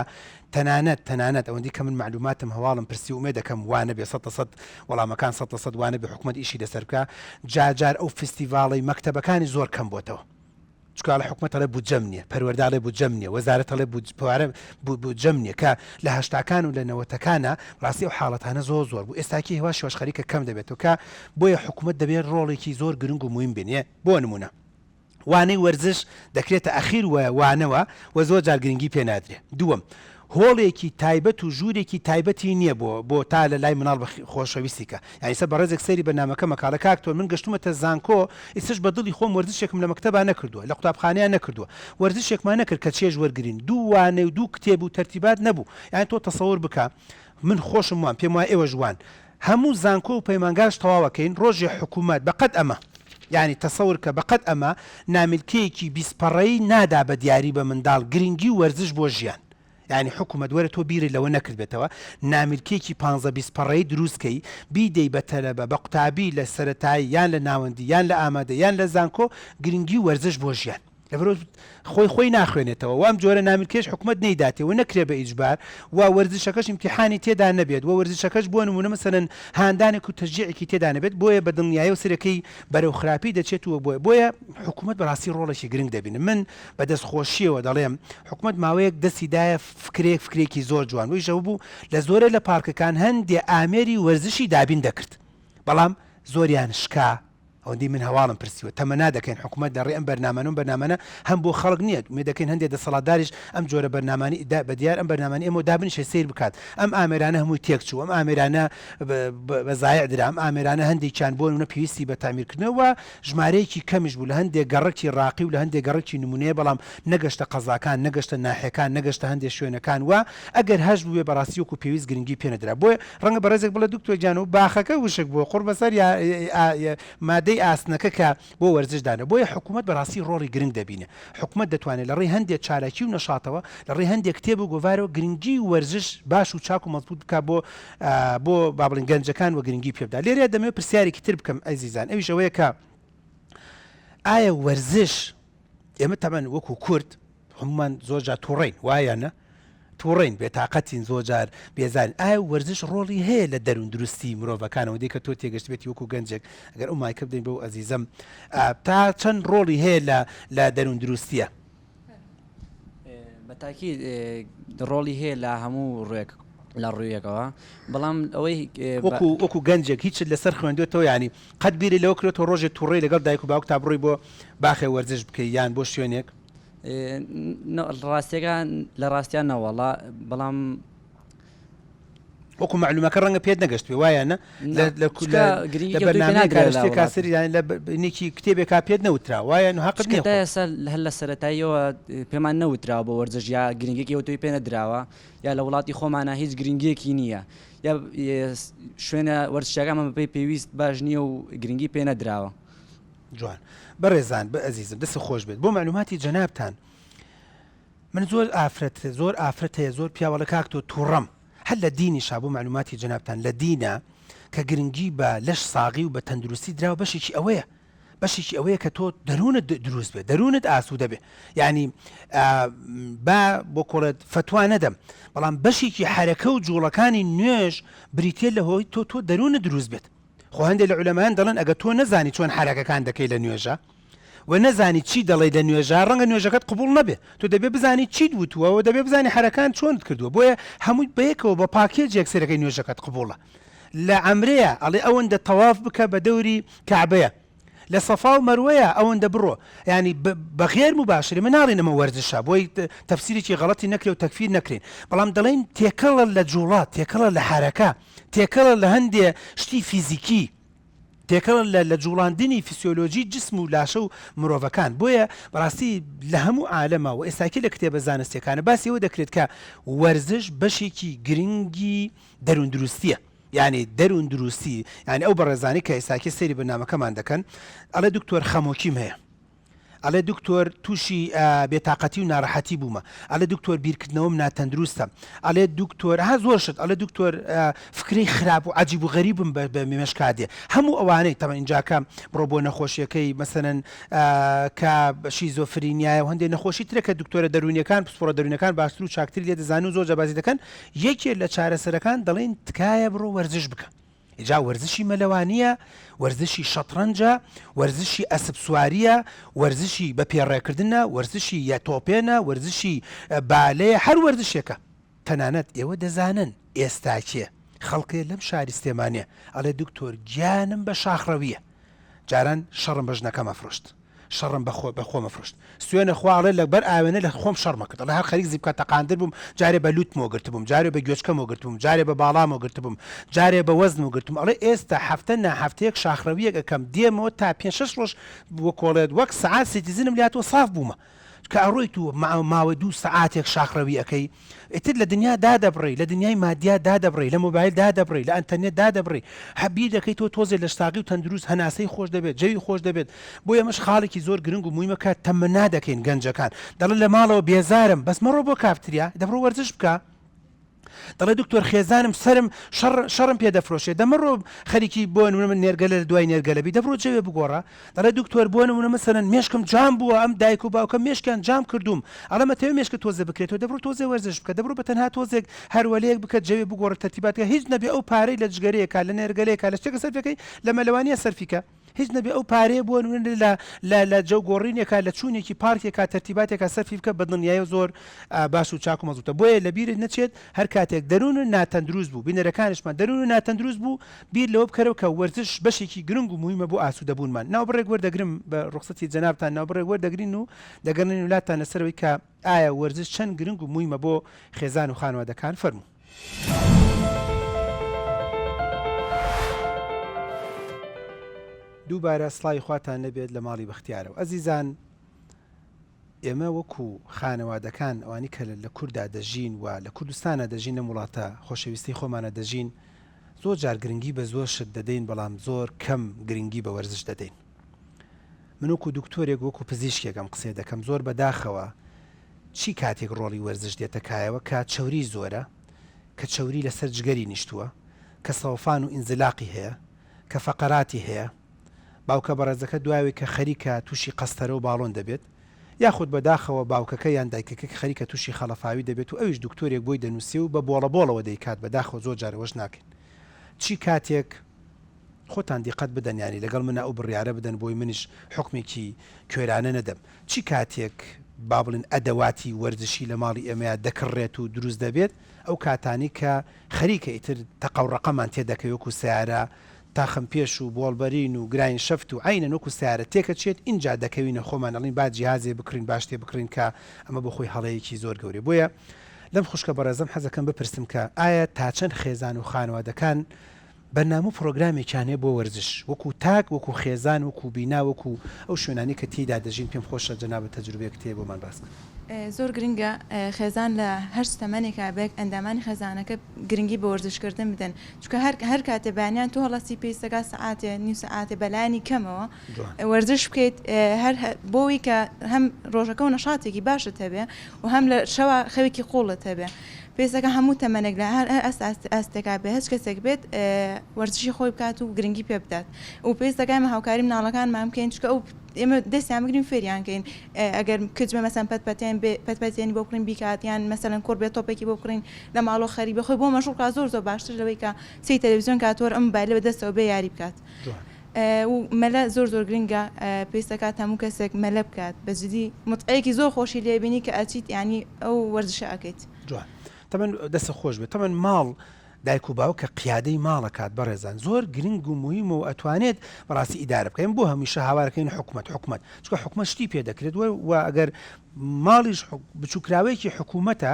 تەنانەت تەنانەت ئەوەندی کە من مەعلوماتم هەواڵم پرسی ئومێد دەکەم وا نەبێ سەد لە سەد وەڵامەکان 100% وا نەبێ حکومەت ئیشی لەسەر بکا جا جار ئەو فستیڤاڵی مەکتەبەکانی زۆر کەم بۆتەوە چونکە ئەڵێ حکومەت ئەڵێ بودجەم نییە پەروەردە ئەڵێ بودجەم نییە وەزارەت ئەڵێ پارە بودجەم نییە کە لە هەشتاکان و لە نەوەتەکانە ڕاستی ئەو حاڵەتانە زۆر زۆر بوو ئێستاکی هێواش هێواش خەریکە کەم دەبێتەوە کە بۆیە حکومەت دەبێت ڕۆڵێکی زۆر گرنگ و مویم بینێ بۆ نمونە وانەی وەرزش دەکرێتە ئەخیر وانەوە و زۆر جار گرنگی پێ نادرێ. دووەم، هۆڵێکی تایبەت و ژوورێکی تایبەتی نییە بۆ بۆ تا لە لای مناڵ بە خۆشەویستی کە یانی ئیستا بەڕێزێک سەیری بەرنامەکە مەکە ئەڵێ کاک تۆر من گەشتوومەتە زانکۆ ئیستش بە دڵی خۆم وەرزشێکم لە مەکتەبا نەکردووە لە قوتابخانەیا نەکردووە وەرزشێکمان نەکرد کە چێژ وەرگرین دوو وانەی و دوو کتێب و تەرتیبات نەبوو یانی تۆ تەسەور بکە من خۆشم وام پێم وایە ئێوەش وان هەموو زانکۆ و پەیمانگاش تەواوەکەین ڕۆژێ حکومەت بە قەد ئەمە یانی تەسەور کە بە قەد ئەمە نامیلکەیەکی 20 پەڕەیی نادا بە دیاری بە منداڵ گرنگی و وەرزش بۆ ژیان یانی حکومەت وەرە تۆ بیرت لەوە نەکردبێتەوە نامیلکەیەکی پانزە 20 پەڕەیی دروست کەی بیدەی بە تەلەبە بە قوتابی لە سەرەتایی یان لە ناوەندی یان لە ئامادە یان لە زانکۆ گرنگی و وەرزش بۆ ژیان. لەبەرئەوە خۆی خۆی ناخوێنێتەوە و ئەم جۆرە نامیلکەیەش حکومەت نەیداتێ و نەکرێ بە ئیجبار و وەرزشەکەش ئیمتیحانی تێدا نەبێت و وەرزشەکەش بۆ نموونە مەسەلەن هاندانێک و تەشجیعێکی تێدا نەبێت بۆیە بە دڵنیایەوە سەرەکەی بەرەو خراپی دەچێت و بۆیە بۆیە حکومەت بەڕاستی ڕۆڵێکی گرنگ دەبینم من بە دەست خۆشیەوە دەڵێم حکومەت ماوەیەک دەستی دایە فکرێک فکرێکی زۆر جوان ویش ئەوە بوو لە زۆرێ لە پارکەکان هەندێ ئامێری وەرزشی دابین دەکرد بەڵام زۆریان شکا ئەوەندەی من هەواڵم پرسیوە، تەمەنا دەکەین حکومەت لە ڕێی ئەم بەرنامانە و بەرنامانە هەم بۆ خەڵک نییە، ئومێد دەکەین هەندێ دەسەڵاتداریش ئەم جۆرە بەرنامانەی دا بە دیار ئەم بەرنامانەی ئێمەوە دابنیشێ سەیر بکات ئەم ئامێرانە هەمووی تێک چوو، ئەم ئامێرانە بە زایع درا، ئەم ئامێرانە هەندێکیان بۆ نموونە پێویستی بە تەعمیرکردنە و ژمارەیەکی کەمیش بوو لە هەندێ گەڕەکی ڕاقی و لە هەندێ گەڕەکی نموونەیە بەڵام نەگەشتە قەزاکان، نەگەشتە ناحیەکان، نەگەشتە هەندێ شوێنەکان و ئەگەر هەش بووبێ بەڕاستی وەکوو پێویست گرنگی پێ نەدرا بۆیە ڕەنگە بەڕێزێک بڵێ دکتۆر گیان و باخەکە وشک بووە قوڕ بەسەر یا مادەی ئاسنەکە کە بۆ وەرزش دانرا بۆیە حکوومەت بەڕاستی ڕۆڵی گرنگ دەبینێ حکوومەت دەتوانێت لە ڕێی هەندێ چالاکی و نەشاتەوە لە ڕێی هەندێ کتێب و گۆڤارەوە گرنگی وەرزش باش و چاک و مەزبووت بکا بۆ بۆ با بڵێین گەنجەکان و گرنگی پێ بدا لێرەیە دەمەوێت پرسیارێکی تر بکەم ئەزیزان ئەویش ئەوەیە کە ئایا وەرزش ئێمە تەبعەن وەکو کورد هەمومان زۆر جار تووڕین وایە نە تووڕین بێتاقەتین زۆر جار بێزارین ئایا وەرزش ڕۆڵی هەیە لە دەروون دروستی مرۆڤەکانەوە دێ کە تۆ تێگەشت بێتی وەکو گەنجێک ئەگەر ئەو مایکە بدەین بەو ئەزیزەم تا چەند ڕۆڵی هەیە لە لە دەروون دروستیە بە تاکید ڕۆڵی هەیە لە هەموو ڕوێک لە ڕوویەکەوە بەڵام ئەوەی وەکو وەکو گەنجێک هیچت لەسەر خوێندوێتەوە ینی قەت بیری لەوە کرێتەوە ڕۆژێ تووڕەی لەگەڵ دایک و باوکتا بڕۆی بۆ باخێ وەرزش بکەی یان بۆ شوێنێک؟ ڕاستیەکان لە ڕاستیان نەوەڵا بەڵام وەکو معلومەکە ڕەنگە پێت نەگەشت بێ وایە نە لە بەرنامەی کارشتێکا سەری یان لە نێکی کتێبێکا پێت نەوترا وایە نو حەقت نییە تا ئێستا هەر لە سەرەتاییەوە پێمان نەوتراوە بۆ وەرزش یا گرنگێکی ئەوتۆی پێ نەدراوە یا لە وڵاتی خۆمانە هیچ گرنگیەکی نییە یا شوێنە وەرزشیەکانمان بەپێی پێویست باش نییە و گرنگی پێ نەدراوە. جوان بەڕێزان بە ئەزیزم دەست خۆش بێت بۆ معلوماتی جەنابتان من زۆر ئافرەت زۆر ئافرەت هەیە زۆر پیاوە لە کاک تۆ تووڕەم هەر لە دینیشا بۆ معلوماتی جەنابتان لە دینە کە گرنگی بە لەش ساغی و بە تەندروستی دراوە بەشێکی ئەوەیە بەشێکی ئەوەیە کە تۆ دەروونت دروست بێت دەروونت ئاسوودە بێ یعنی با بۆ کۆڵێت فتوا نەدەم بەڵام بەشێکی حرەکە و جوڵەکانی نوێژ بریتە لە هۆی تۆ تۆ دەروونت دروست بێت خۆ هەندێک لە عولەمایان دەڵێن ئەگەر تۆ نەزانی چۆن حەرەکەکان دەکەی لە نوێژە و نەزانی چی دەڵێی لە نوێژە ڕەنگە نوێژەکەت قبوڵ نەبێ تۆ دەبێ بزانی چیت وتووە و دەبێ بزانی حەرەکان چۆنت کردووە بۆیە هەمووی بەیەکەوە بە پاکێجێک سەرەکەی نوێژەکەت قبوڵە لە عەمرەیە ئەڵێ ئەوەندە تەواف بکە بە دەوری کەعبەیە لە سەفا و مەروەیە ئەوەندە بڕۆ ینی بە غێر مباشر من ناڵێن ئەمە وەرزشە بۆی تەفسیرێکی غەڵەتی نەکرێ و تەکفیر نەکرێن بەڵام دەڵێن تێکەڵە لە جوڵە تێکەڵە لە حرەکە تێکەڵە لە هەندێ شتی فیزیکی تێکەڵە لە لە جوڵاندنی فیسیۆلۆجی جسم و لاشە و مرۆڤەکان بۆیە بەڕاستی لە هەموو عالەمە و ئێستاکی لە کتێبە زانستیەکانە باسی ئەوە دەکرێت کە وەرزش بەشێکی گرنگی دەرووندروستیە یانی دەروون دروستی یانی ئەو بەڕێزانی کە ئێستاکی سەیری بەرنامەکەمان دەکەن ئەڵێ دکتۆر خەمۆکیم هەیە. ئەڵێ دکتۆر تووشی بێتاقەتی و ناڕەحەتی بوومە، ئەڵێ دکتۆر بیرکردنەوەم ناتەندروستە، ئەڵێ دکتۆر ها زۆر شت، ئەڵێ دکتۆر فکرەی خراپ و عەجیب و غەریبم بە مێشکا دێ، هەموو ئەوانەی تەبعەن ئینجاکە بڕۆ بۆ نەخۆشیەکەی مەسەلەن کە شیزۆفرینیایە و هەندێ نەخۆشی ترە کە دکتۆرە دەروونیەکان پسپۆڕە دەروونیەکان باشتر و چاکتری لێ دەزانن و زۆر جار باسی دەکەن، یەکێ لە چارەسەرەکان دەڵێن تکایە بڕۆ وەرزش بکە. جا وەرزشی مەلەوانییە، وەرزشی شەتڕەنجە، وەرزشی ئەسپ سوارییە، وەرزشی بە پێ ڕێکردنە، وەرزشی یە تۆپێنە، وەرزشی بالەیە، هەر وەرزشێکە. تەنانەت ئێوە دەزانن ئێستاکێ خەڵکێ لەم شاری سلێمانیە ئەڵێ دکتۆر گیانم بە شاخڕەوییە. جاران شەڕم بە ژنەکەم ئەفرۆشت. شەڕم بە خۆ بە خۆم ئەفرۆشت. سوێنە خوا ئەڵێ لە بەر ئاوێنە لە خۆم شەڕم ئەکرد. ئەڵێ هەر خەریک زیپکە تەقاندن بووم، جارێ بە لووتمەوە گرتبووم، جارێ بە گوێچکەمەوە گرتبووم، جارێ بە باڵامەوە گرتبووم، جارێ بە وەزنمەوە گرتبووم. ئەڵێ ئێستا هەفتە نا هەفتەیەک شاخڕەوییەک ئەکەم، دێمەوە تا پێنج شەش ڕۆژ وەکۆڵێت وەک سەعات سیتیزنم لێ هاتووە ساف بوومە. کە ئەڕۆیت و ماوەی دوو سەعاتێک شاخڕەوی ئەکەی ئیتر لە دنیا دادەبڕێی، لە دنیای مادیات دادەبڕێی، لە مۆبایل دادەبڕێی، لە ئەنتەرنێت دادەبڕێی، هە بیر دەکەیتەوە تۆزێ لەشساغی و تەندروست هەناسەی خۆش دەبێت، جەوی خۆش دەبێت، بۆیە ئەمەش خاڵێکی زۆر گرنگ و مویمە کە تەمەنا دەکەین گەنجەکان دەڵێن لە ماڵەوە بێزارم بەس مەڕۆ بۆ کافتریا دەبڕۆ وەرزش بکە. دەڵێ دکتۆر خێزانم سەرم شەڕ شەڕم پێ دەفرۆشێ دەمەڕۆ خەریکی بۆ نمونە من نێرگەلە لە دوای نێرگەلە بی دەبڕۆ جەوێ بگۆڕە دەڵێ دکتۆر بۆ نمونە مەسەلەن مێشکم جام بووە ئەم دایک و باوکە مێشکیان جام کردووم ئەڵێم ئەتەوێ مێشکت تۆزێ بکرێتەوە دەبڕۆ تۆزێ وەرزش بکە دەبڕۆ بە تەنها تۆزێک هەروەلەیەک بکە جەوێ بگۆڕە تەرتیبات کە هیچ نەبێ ئەو پارەی لە جگەرەیەکا لە نێرگەلەیەکا لە شتێکە سەرفەکەی لە مەلەوانیە سەرفی کە هیچ نەبێ ئەو پارەیە بۆ نمونە لە لە لە جەو گۆڕینێکا لە چوونێکی پارکێکا تەرتیباتێکا سەرفی بکە بە دڵنیایەوە زۆر باش و چاک و مەزبوتە بۆیە لە بیرت نەچێت هەر کاتێک دەروونت ناتەندروست بوو بینەرەکانیشمان دەروونت ناتەندروست بوو بیر لەوە بکەرەوە کە وەرزش بەشێکی گرنگ و موهیمە بۆ ئاسوودەبوونمان ناوبڕێک وەردەگرم بە ڕوخسەتی جەنابتان ناوبڕێک وەردەگرین و دەگەڕێین ولاتان لەسەرەوەی کە ئایا وەرزش چەند گرنگ و مویمە بۆ خێزان و خانەوادەکان فەرموو. دووبارە سڵاوی خواتان لێبێت لە ماڵی بەختیارەوە ئەزیزان ئێمە وەکو خانەوادەکان ئەوانی کە لە کوردا دەژین و لە کوردستانە دەژین لەم وڵاتە خۆشەویستی خۆمانە دەژین زۆر جار گرنگی بە زۆر شت دەدەین بەڵام زۆر کەم گرنگی بە وەرزش دەدەین من وەکو دکتۆرێک وەکو پزیشکێک ئەم قسەیە دەکەم زۆر بەداخەوە چی کاتێک ڕۆڵی وەرزش دێتە کایەوە کە چەوری زۆرە کە چەوری لەسەر جگەری نیشتووە کە سەوفان و ئینزلاقی هەیە کە فەقەراتی هەیە باوکە بەڕێزەکە دواوێک کە خەریکە تووشی قەستەرە و باڵۆن دەبێت یاخود بەداخەوە باوکەکە یان دایکەکە کە خەریکە تووشی خەڵەفاوی دەبێت و ئەویش دکتۆرێک بۆی دەنووسێ و بە بۆڵە بۆڵەوە دەیکات بەداخەوە زۆر جار ئەوەش ناکەین چی کاتێک خۆتان دیقەت بدەن یانی لەگەڵ منا ئەو بڕیارە بدەن بۆی منیش حوکمێکی کوێرانە نەدەم چی کاتێک با بڵێن ئەدەواتی وەرزشی لە ماڵی ئێمەیا دەکڕرێت و دروست دەبێت ئەو کاتانەی کە خەریکە ئیتر تەقەو ڕەقەمان تێدەکەوێ وەکو سەیارە تاخم پێش و بۆڵبەرین و گراین شەفت و عەینەن وەکو سەیارە تێکەچێت ئینجا دەکەوینە خۆمان ئەڵێین با جیهازێ بکڕین با شتێ بکڕین کە ئەمە بۆ خۆی هەڵەیەکی زۆر گەورەیە بۆیە لەم خوشکە بەڕێزەم حەزەکەم بپرسم کە ئایا تا چەند خێزان و خانەوادەکان بەرنامە و پڕۆگرامێکیان هەیە بۆ وەرزش وەکو تاک وەکو خێزان وەکو بینا وەکو ئەو شوێنانەی کە تێیدا دەژین پێم خۆشە جەنابت تەجروبەیەکت هەیە بۆمان باس بکەی. زۆر گرنگە خێزان لە هەر تەمەنێکا بێت ئەندامانی خێزانەکە گرنگی بە وەرزش کردن بدەن چونکە هەر هەر کاتێ بەیانیان تۆ هەڵەسی پێویستەکا سەعاتێ نیو سەعاتێ بەلایەنی کەمەوە وەرزش بکەیت هەر بۆی کە هەم ڕۆژەکە و نەشاتێکی باشت هەبێ و هەم لە شەوا خەوێکی قوڵت هەبێ پێویستەکە هەموو تەمەنێک لە هەر ئاستێکا بێ هەچ کەسێک بێت وەرزشی خۆی بکات و گرنگی پێ بدات و پێویستەکە ئێمە هاوکاری مناڵەکانمان بکەین چونکە ئەو ئێمە دەستیان بگرین فێریان کەین ئەگەر کچ بێ مەسەن پەت پەتێن بێ پەت پەتێنی بۆ بکڕین بیکات یان مەسەلەن کوڕ بێ تۆپێکی بۆ بکڕین لە ماڵەوە خەریک بێ خۆی بۆ مەشغوڵ کات زۆر زۆر باشتر لەوەی کە سەیری تەلەڤیزیۆن کات وەر ئەم مۆبایلە بە دەستەوە بێ یاری بکات و مەلە زۆر زۆر گرنگە پێویستە کات هەموو کەسێک مەلە بکات بە جدی متعەیەکی زۆر خۆشی لێ بینی کە ئەچیت یانی ئەو وەرزشە ئەکەیت. جوان تەمەن دەستت خۆش بێت تەمەن ماڵ دایک و باوک کە قیادەی ماڵەکات بەڕێزان زۆر گرنگ و موهیمە و ئەتوانێت بەڕاستی ئیدارە بکەین بۆ هەمیشە هاوارەکەین حکومەت حکومەت چونکە حکومەت شتی پێ دەکرێت و ئەگەر ماڵیش بچووکراوەیەکی حکومەتە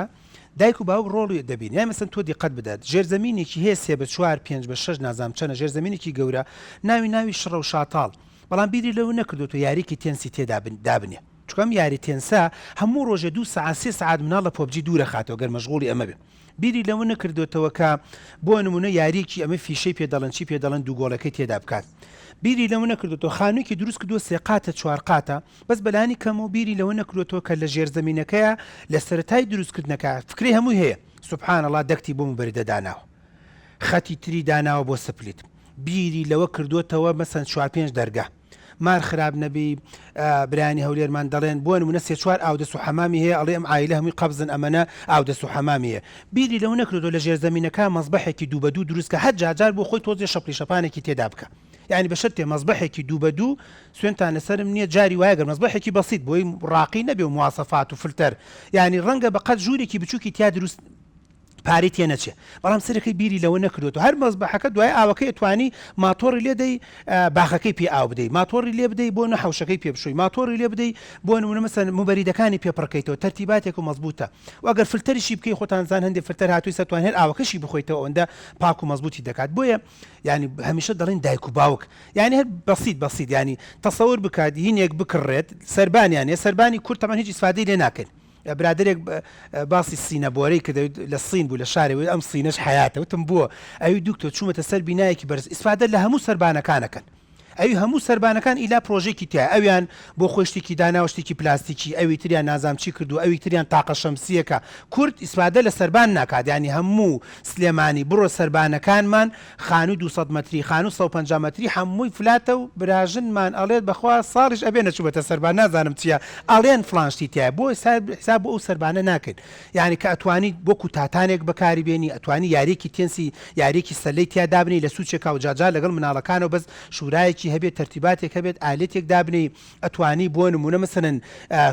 دایک و باوک ڕۆڵی دەبین یای مەسەن تۆ دیقەت بدات ژێرزەمینێکی هەیە سێ بە چوار پێنج بە شەش نازانم چەنە ژێرزەمینێکی گەورە ناوی ناوی شڕە و شاتاڵ بەڵام بیری لەوە نەکردۆتەوە یاریکی تێنسی تێدا دابنێ چونکە ئەم یاری تێنسە هەموو ڕۆژێ دوو سەعات سێ سەعات مناڵ لە پۆبجی دوورەخاتەوە گەر مەشغوڵی ئەمە بێ. بیری لەوە نەکردۆتەوە کە بۆ نمونە یاریەکی ئەمە فیشەی پێ دەڵێن چی پێ دەڵێن دوو گۆڵەکەی تێدا بکات بیری لەوە نەکردۆتەوە خانوویەکی دروست کردووە سێ قاتە چوار قاتە بەس بەلانی کەمەوە بیری لەوە نەکردۆتەوە کە لە ژێرزەمینەکەیا لە سەرەتای دروست کردنەکە فکرەی هەمووی هەیە سبحان اللە دەکتی بۆ موبەریدە داناوە خەتی تری داناوە بۆ split بیری لەوە کردۆتەوە مەسەن چوار پێنج دەرگا مار خراپ نەبی برایانی هەولێرمان دەڵێن بۆ نمونە سێ چوار ئاودەس و حەمامی هەیە ئەڵێ ئەم عایلە هەمووی قەبزن ئەمەنە ئاودەس و حەمامی هەیە بیری لەوە نەکردۆتەوە لە ژێرزەمینەکە مەزبەحێکی دوو بە دوو دروست کە هەر جارجار بۆ خۆی تۆزێ شەپڵی شەپانێکی تێدا بکە یعنی بە شەرتێ مەزبەحێکی دوو بە دوو سوێنتان لەسەرم نییە جاری وایە گەر مەزبەحێکی بەسیت بۆی ڕاقی نەبێ و مواسەفات و فلتەر یعنی ڕەنگە بە قەد ژوورێکی بچووکی تیا دروست پارەی تێ نەچێ بەڵام سەرەکەی بیری لەوە نەکردوەوە هەر مەزبەحەکە دوای ئاوەکەی توانی ماتۆڕی لێ دەی باخەکەی پێ ئاو بدەی ماتۆڕی لێ بدەی بۆ نە حەوشەکەی پێ بشۆی ماتۆڕی لێ بدەی بۆ نمونە مەسەن موبەریدەکانی پێ پڕکەیتەوە تەرتیباتێک و مەزبوتە و ئەگەر فلتەریشی بکەی خۆتان زان هەندێک فلتەر هاتووی سەتوان هەر ئاوەکەشی بخۆیتەوە ئەوەندە پاک و مەزبوتی دەکات بۆیە یعنی هەمیشە دەڵێن دایک و باوک یعنی هەر بەسیت بەسیت یعنی تەسەور بکات هینێک بکڕێت سەربانیان سەربانی کورد تەمان هیچ ئیسفادەی لێ ناکەن برادەرێک باسی سینە بۆرەی کرد لە سین بوو لە شارێ وت ئەم سینەش حەیاتە وتم بۆ ئەوی دکتۆر چوومەتە سەر بینایەکی بەرز ئیسفادە لە هەموو سەربانەکانەکەن ئەوی هەموو سەربانەکان ئیلا پرۆژێکی تیا ئەویان بۆ خۆی شتێکی داناوە شتێکی پلاستیکی ئەوی تریان نازام چی کردو ئەوی تریان تاقە شەمسیەکە کورد ئیسفادە لە سەربان ناکات یانی هەموو سلێمانی بڕۆ سەربانەکانمان خانوو 200 مەتری خانوو 150 مەتری هەمووی فلاتە و براژنمان ئەڵێت بەخوا ساڵیش ئەبێ نەچووبەتە سەربان نازانم چیە ئەڵێن فڵان شتی تیایە بۆ حساب بۆ ئەو سەربانە ناکەین یانی کە ئەتوانیت وەکو تاتانێک بەکاری بێنی ئەتوانی یاریەکی تێنسی یاریەکی سەلەی تیا دابنێی لە سوچێکا و جاجار لەگەڵ مناڵەکانەوە بەس شورایەکی هەبێت تەرتیباتێک هەبێت ئالێتێک دابنێی ئەتوانی بۆ نمونە مەسەلەن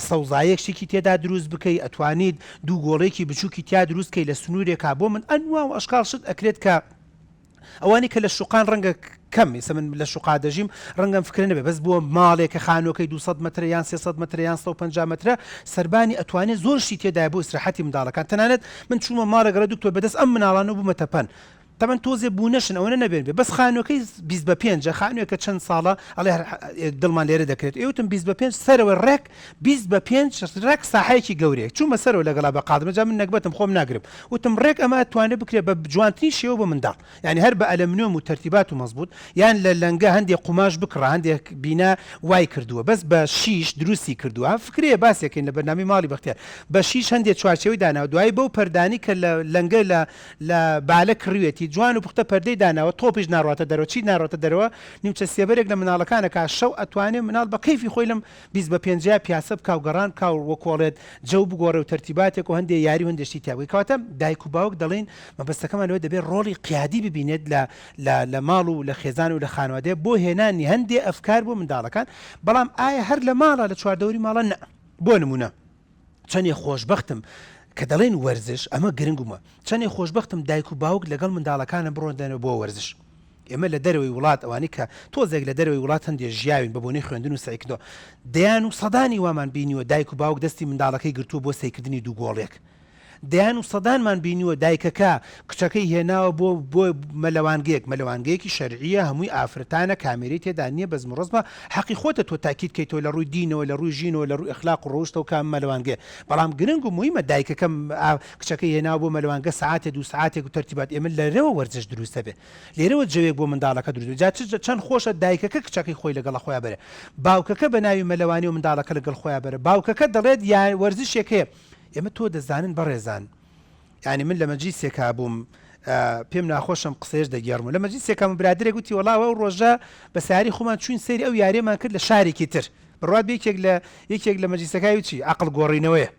سەوزایەک شتێکی تێدا دروست بکەی ئەتوانیت دوو گۆڵێکی بچوکی تیا دروست کەی لە سنورێکا بۆ من ئەنوا و ئەشکاڵ شت ئەکرێت کە ئەوانی کە لە شوقان ڕەنگە کەم ئێستا من لە شوقا دەژیم ڕەنگەم فکرە نەبێ بەس بۆ ماڵێک کە خانووەکەی 200 مەترە یان 300 مەترە یان 150 مەترە سەربانی ئەتوانێت زۆر شتی تێدایە بۆ ئیسراحەتی منداڵەکان تەنانەت من چوومە ماڵێک ئەڵێ دکتۆر بەدەست ئەم مناڵانەوە بوومەتە پەن تەمەن تۆزێ بوونەشن ئەوەنە نەبێن بێ بەس خانووەکەی 20 بە پێنجە خانووێکە چەند ساڵە ئەڵێ هەر دڵمان لێرە دەکرێت ئێ وتم 20 بە پێنج سەرەوە ڕێک 20 بە پێنج ڕێک ساحەیەکی گەورەیە چوومە سەرەوە لەگەڵا بە قادرمە جا من نەگبەتم خۆم ناگرم وتم ڕێک ئەمە ئەتوانرێت بکرێت بە جوانترین شێوە بۆ منداڵ یانی هەر بە ئەلەمنیۆم و تەرتیبات و مەزبوت یان لە لەنگە هەندێ قوماش بکڕە هەندێک بینا وای کردووە بەس بە شیش دروستی کردووە فکرەیە باسێکەین لە بەرنامەی ماڵی بەختیار بە شیش هەندێ چوارچێوەی داناوە دوایی بەو پەردانی کە لە لەنگە لە لە بالە کڕیوێتی جوان و پوختە پەردەی داناوە تۆپیش ناڕواتە دەرەوە چی ناڕواتە دەرەوە نیمچە سێبەرێک لە مناڵەکان ئەکا شەو ئەتوانێ مناڵ بە کەیفی خۆی لەم 20 بە پێنجیا پیاسە بکا و گەڕان بکا و وەکۆڵێت جەو بگۆڕێ و تەرتیباتێک و هەندێ یاری و هەندێ شتی تیا بکەی کەواتە دایک و باوک دەڵێین مەبەستەکەمان لەوە دەبێ ڕۆڵی قیادی ببینێت لە لە لە ماڵ و لە خێزان و لە خانەوادەیە بۆ هێنانی هەندێ ئەفکار بۆ منداڵەکان بەڵام ئایا هەر لە ماڵە لە چواردەوری ماڵە نە بۆ نمونە چەندێ خۆشبەختم کە دەڵێن وەرزش ئەمە گرنگمە چەندێ خۆشبەختم دایک و باوک لەگەڵ منداڵەکانە بڕۆن دەنەوە بۆ وەرزش ئێمە لە دەرەوەی وڵات ئەوانەی کە تۆزێک لە دەرەوەی وڵات هەندێ ژیاوین بە بۆنەی خوێندن و سەعیکردنەوە دەیان و سەدانی وامان بینیوە دایک و باوک دەستی منداڵەکەی گرتووە بۆ سەیکردنی دوو گۆڵێک دەیان و سەدانمان بینیوە دایکەکە کچەکەی هێناوە بۆ بۆ مەلەوانگەیەک مەلەوانگەیەکی شەرعیە هەمووی ئافرەتانە کامێرەی تێدا نییە بەزم و ڕەزمە حەقی خۆتە تۆ تاکید کەیتەوە لە ڕووی دینەوە لە ڕووی ژینەوە لە ڕووی ئەخلاق و ڕەوشتەوە کە ئەم مەلەوانگەیە بەڵام گرنگ و موهیمە دایکەکە کچەکەی هێناوە بۆ مەلەوانگە سەعاتێ دوو سەعاتێک و تەرتیبات ئێمە لەرەوە وەرزش دروست دەبێ لێرەوە جەوێک بۆ منداڵەکە دروست بێت جا چ چەند خۆشە دایکەکە کچەکەی خۆی لەگەڵ خۆیا بەرێ باوکەکە بە ناوی مەلەوانی و منداڵەکە لەگەڵ خۆیا بەرێ باوکەکە دەڵێت یا وەرزشێک هەیە ئێمە تۆ دەزانن بەڕێزان یانی من لە مەجلیسێکا بووم پێم ناخۆشم قسەیەش دەگێڕم لە مەجلیسێکا من برادەرێک وتی وەڵا ئەو ڕۆژە بە ساری خۆمان چوین سەیری ئەو یاریەمان کرد لە شارێکی تر بڕوات بێ یەکێک لە یەکێک لە مەجلیسەکای وتی عەقڵ گۆڕینەوەیە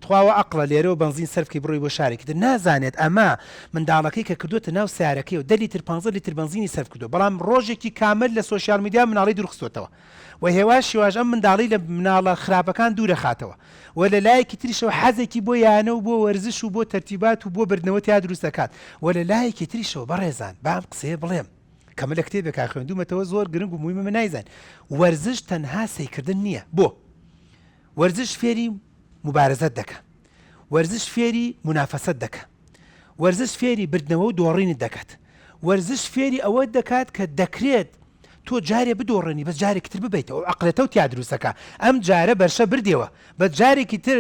تخوا وا ئەقڵە لێرەوە بەنزین سەرف کەی بڕۆی بۆ شارێکی تر نازانێت ئەمە منداڵەکەی کە کردۆتە ناو سەیارەکەیەوە دە لیتر پانزە لیتر بەنزینی سەرف کردوە بەڵام ڕۆژێکی کامل لە social media مناڵی دوورخستۆتەوە و هێواش هێواش ئەم منداڵی لە مناڵە خراپەکان دوورەخاتەوە و لە لایەکی تریشەوە حەزێکی بۆ یانە و بۆ وەرزش و بۆ تەرتیبات و بۆ بردنەوە تیا دروست دەکات و لە لایەکی تریشەوە بەڕێزان با ئەم قسەیە بڵێم کە من لە کتێبێکا خوێندوومەتەوە زۆر گرنگ و موهیمە من نایزانین وەرزش تەنها سەیکردن نییە بۆ وەرزش فێری موبارزەت دەکا. وەرزش فێری مونافەسەت دەکا. وەرزش فێری بردنەوە و دۆڕینت دەکات. وەرزش فێری ئەوەت دەکات کە دەکرێت تۆ جارێ بدۆڕێنی بەس جارێکی تر ببەیتەوە. ئەو عەقڵێتەو تیا دروست دەکا. ئەم جارە بەرشە بردیەوە بەس جارێکی تر.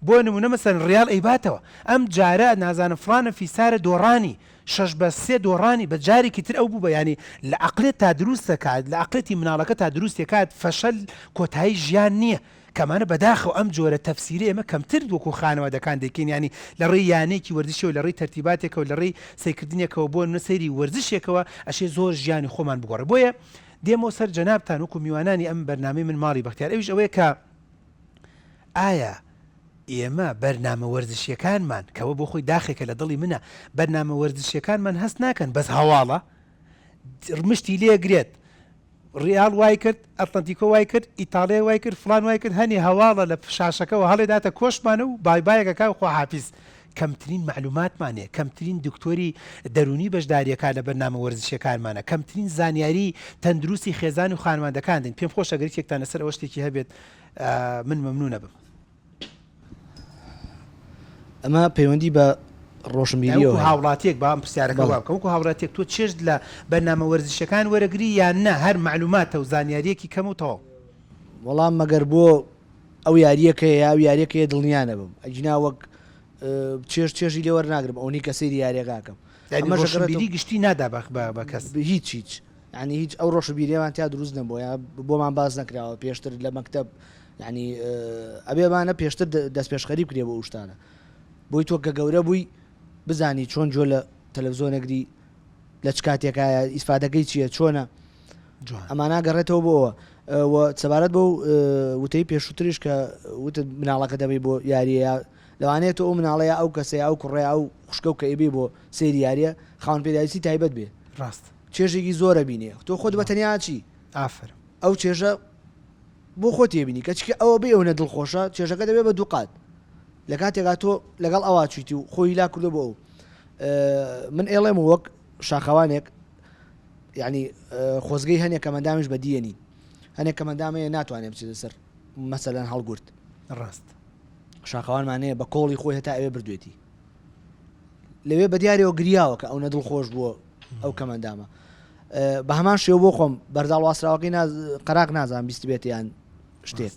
بۆ نمونە مەسەلەن ڕیاڵ ئەیباتەوە ئەم جارە نازانم فڵانە فیسارە دۆڕانی شەش بە سێ دۆڕانی بە جارێکی تر ئەو بوو بە یانی لە عەقڵێت تا دروست دەکات لە عەقڵێتی مناڵەکە تا دروستی کات فەشەل کۆتایی ژیان نییە کە ئەمانە بەداخەوە ئەم جۆرە تەفسیرە ئێمە کەمتر وەکو خانەوادەکان دەیکەین یانی لە ڕێی یانەیەکی وەرزشیەوە لە ڕێی تەرتیباتێکەوە لە ڕێی سەیرکردنێکەوە بۆ نمونە سەیری وەرزشێکەوە ئەشێ زۆر ژیانی خۆمان بگۆڕێ بۆیە دێمەوە سەر جەنابتان وەکو میوانانی ئەم بەرنامەی من ماڵی بەختیار ئەویش ئەوەیە کە ئایا ئێمە بەرنامە وەرزشیەکانمان کەوە بۆ خۆی داخێکە لە دڵی منە بەرنامە وەرزشیەکانمان هەست ناکەن بەس هەواڵە مشتی لێگرێت ڕیاڵ وای کرد ئەتلەنتیکۆ وای کرد ئیتاڵیا وای کرد فلان وای کرد هەنێ هەواڵە لە شاشەکەەوە هەڵێداتە کۆشمانە و بای بایەکەکە و خواحافیز کەمترین مەعلوماتمان هەیە، کەمترین دکتۆری دەروونی بەشداریەکا لە بەرنامە وەرزشیەکانمانە، کەمترین زانیاری تەندروستی خێزان و خانواندەکان دەین، پێم خۆشە گەر یەکێکتان لەسەر ئەوە شتێکی هەبێت من مەمنونەبم. ئەمە پەیوەندی بە ڕۆشنبیریەوە وەکو هاوڵاتیەک با ئەم پرسیارەکە وا بکەم، وەکو هاوڵاتیەک تۆ چێژت لە بەرنامە وەرزشیەکان وەرەگری یان نا هەر مەعلوماتە و زانیاریەکی کەمە و تەواو؟ وەڵام مەگەر بۆ ئەو یارییە کەیە یا ئەو یارییە کەیە دڵنیا نەبم ئەگینا وەک چێژ چێژی لێ وەرناگرم ئەونی کە سەیری یاریەکە ئەکەم یانی ئەمەش ئەگەڕێتەوە ڕۆشنبیری گشتی نادا بە بە بە کەس. هیچ هیچ یانی هیچ ئەو ڕۆشنبیریەمان تیا دروست نەبووە یا بۆمان باس نەکراوە پێشتر لە مەکتەب یانی ئەبێ ئەمانە پێشتر دەستپێشخەری بکرێ بۆ ئەو شتانە بۆی تۆ کە گەورە بووی بزانی چۆن گوێ لە تەلەفزیۆن ئەگری لە چ کاتێکایە ئیسفادەکەی چییە چۆنە جوان. ئەمانە گەڕێتەوە بۆ ئەوە و سەبارەت بەو وتەی پێشووتریش کە وتت مناڵەکە دەبەی بۆ یاریە یا لەوانەیە تۆ ئەو مناڵە یا ئەو کەسە یا ئەو کوڕە یا ئەو خوشکە و کە ئەیبەی بۆ سەیری یاریە خاوەن پێداویستی تایبەت بێ ڕاست. چێژێکی زۆر ئەبینێ تۆ خۆت بە تەنیا ئەچی ئافەرم. ئەو چێژە بۆ خۆت تێبینی کەچی کە ئەوە بێ ئەونە دڵخۆشە چێژەکە دەبێ بە دووقات لە کاتێکا تۆ لەگەڵ ئەوا چویتی و خۆی هیلاک کردوە بۆ ئەو من ئێڵێم وەک شاخەوانێک یعنی خۆزگەی هەنێک کەمەندامیش بەدیە نین هەنێک کەمەندام هەیە ناتوانێت بچێتە سەر مەسەلەن هەڵگورد ڕاست شاخەوانمان هەیە بە کۆڵی خۆی هەتا ئەوێ بردوێتی لەوێ بە دیارەوە گریاوە کە ئەو نە دڵخۆش بووە ئەو کەمەندامە بە هەمان شێوە بۆ خۆم بەرداڵ واسراوەکەی قەراق نازان بیست بێت یان شتێک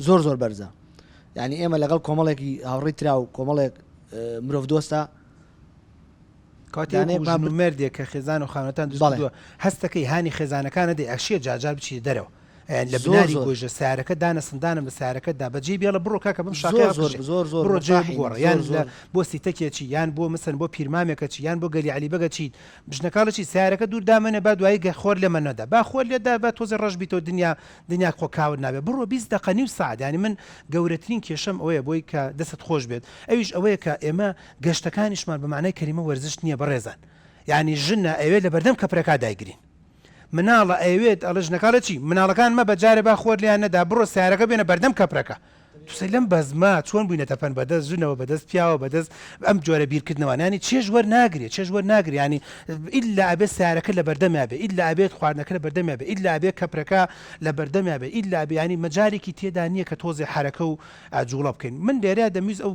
زۆر زۆر بەرزە یعنی ئێمە لەگەڵ کۆمەڵێکی هاوڕی ترا و کۆمەڵێک مرۆڤ دۆستە کاتێ وەکو ژن و مێردێک کە خێزان و خانەتان دروست کردووە هەستەکەی هانی خێزانەکانە دەی ئەشێ جارجار بچیتە دەرەوە یان لە بناری گۆیژە سیارەکە دانە سندانم لە سیارەکەتدا بەجێی بێڵە بڕۆ کاکە بەم شاخەیە بکشێ بڕۆ جێ بگۆڕە یان لە بۆ سیتەکێ چی یان بۆ مسن بۆ پیرمامێکە چی یان بۆ گەلی عەلی بەگە چی ژنەکاڵە چی سیارەکە دوور دامەنێ با دوایی گە خۆر لێمە نەدا با خۆر لێدا با تۆزێ ڕەش بیتەوە دنیا دنیا خۆ کاول نابێ بڕۆ 20 دەقە نیو سەعات یانی من گەورەترین کێشەم ئەوەیە بۆی کە دەستت خۆش بێت ئەویش ئەوەیە کە ئێمە گەشتەکانیشمان بە مەعنای کەلیمە وەرزش نییە بەڕێزان یانی ژنە ئەیەوێت لە بەردەم کەپرەکا دایگرین مناڵە ئەیەوێت ئەڵێ ژنەکە ئەڵێ چی مناڵەکان مەبە جارێ با خۆر لێیان نەدا بڕۆ سەیارەکە بێنە بەردەم کەپرەکە تو سەی لەم بەزمە چۆن بووینەتە پەن بەدەست ژنەوە بەدەست پیاوە بەدەست ئەم جۆرە بیرکردنەوە یانی چێژ وەرناگرێ چێژ وەرناگرێ یانی ئیلا ئەبێ سەیارەکە لە بەردەمیا بێ ئیلا ئەبێت خواردنەکە لە بەردەمیا بێ ئیلا ئەبێ کەپرەکە لە بەردەمیا بێ ئیلا ئەبێ یانی مەجالێکی تێدا نییە کە تۆزێ حەرەکە و جوڵە بکەین من لێرەیا دەمویست ئەو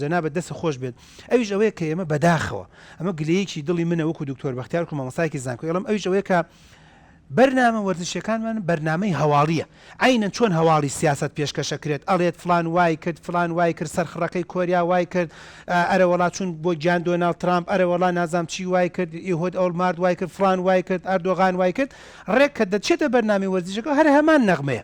جەنابت دەست خۆش بێت ئەویش ئەوەیە کە ئێمە بەداخەوە ئەمە گلەیەکی دڵی منە وەکو دکتۆر بەختیار وەکو مامۆستایەکی زانکۆ ئەڵێم ئەویش ئەوەیە کە بەرنامە وەرزشیەکانمان بەرنامەی هەواڵیە عەینەن چۆن هەواڵی سیاسەت پێشکەشەکرێت ئەڵێت فلان وای کرد فلان وای کرد سەرخڕەکەی کۆریا وای کرد ئەرەوەڵا چون بۆ گیان دۆناڵد ترامپ ئەرەوەڵا نازام چی وای کرد ئیهود ئۆلمارد وای کرد فلان وای کرد ئەردۆغان وای کرد ڕێک کە دەچێتە بەرنامەی وەرزشەکە هەر هەمان نەغمەیە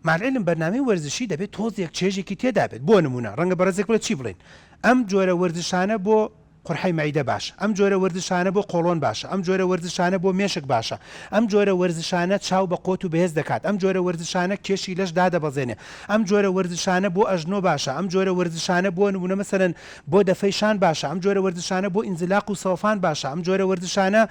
مع العلم بەرنامەی وەرزشی دەبێت تۆزێک چێژێکی تێدا بێت بۆ نموونە ڕەنگە بەڕێزێک بڵێت چی بڵێین ئەم جۆرە وەرزشانە بۆ قورحەی مەعیدە باشە ئەم جۆرە وەرزشانە بۆ قۆڵۆن باشە ئەم جۆرە وەرزشانە بۆ مێشک باشە ئەم جۆرە وەرزشانە چاو بە قۆت و بەهێز دەکات ئەم جۆرە وەرزشانە کێشی لەش دادەبەزێنێ ئەم جۆرە وەرزشانە بۆ ئەژنۆ باشە ئەم جۆرە وەرزشانە بۆ نموونە مەسەلەن بۆ دەفەی شان باشە ئەم جۆرە وەرزشانە بۆ ئینزلاق و سەوفان باشە ئەم جۆرە وەرزشانە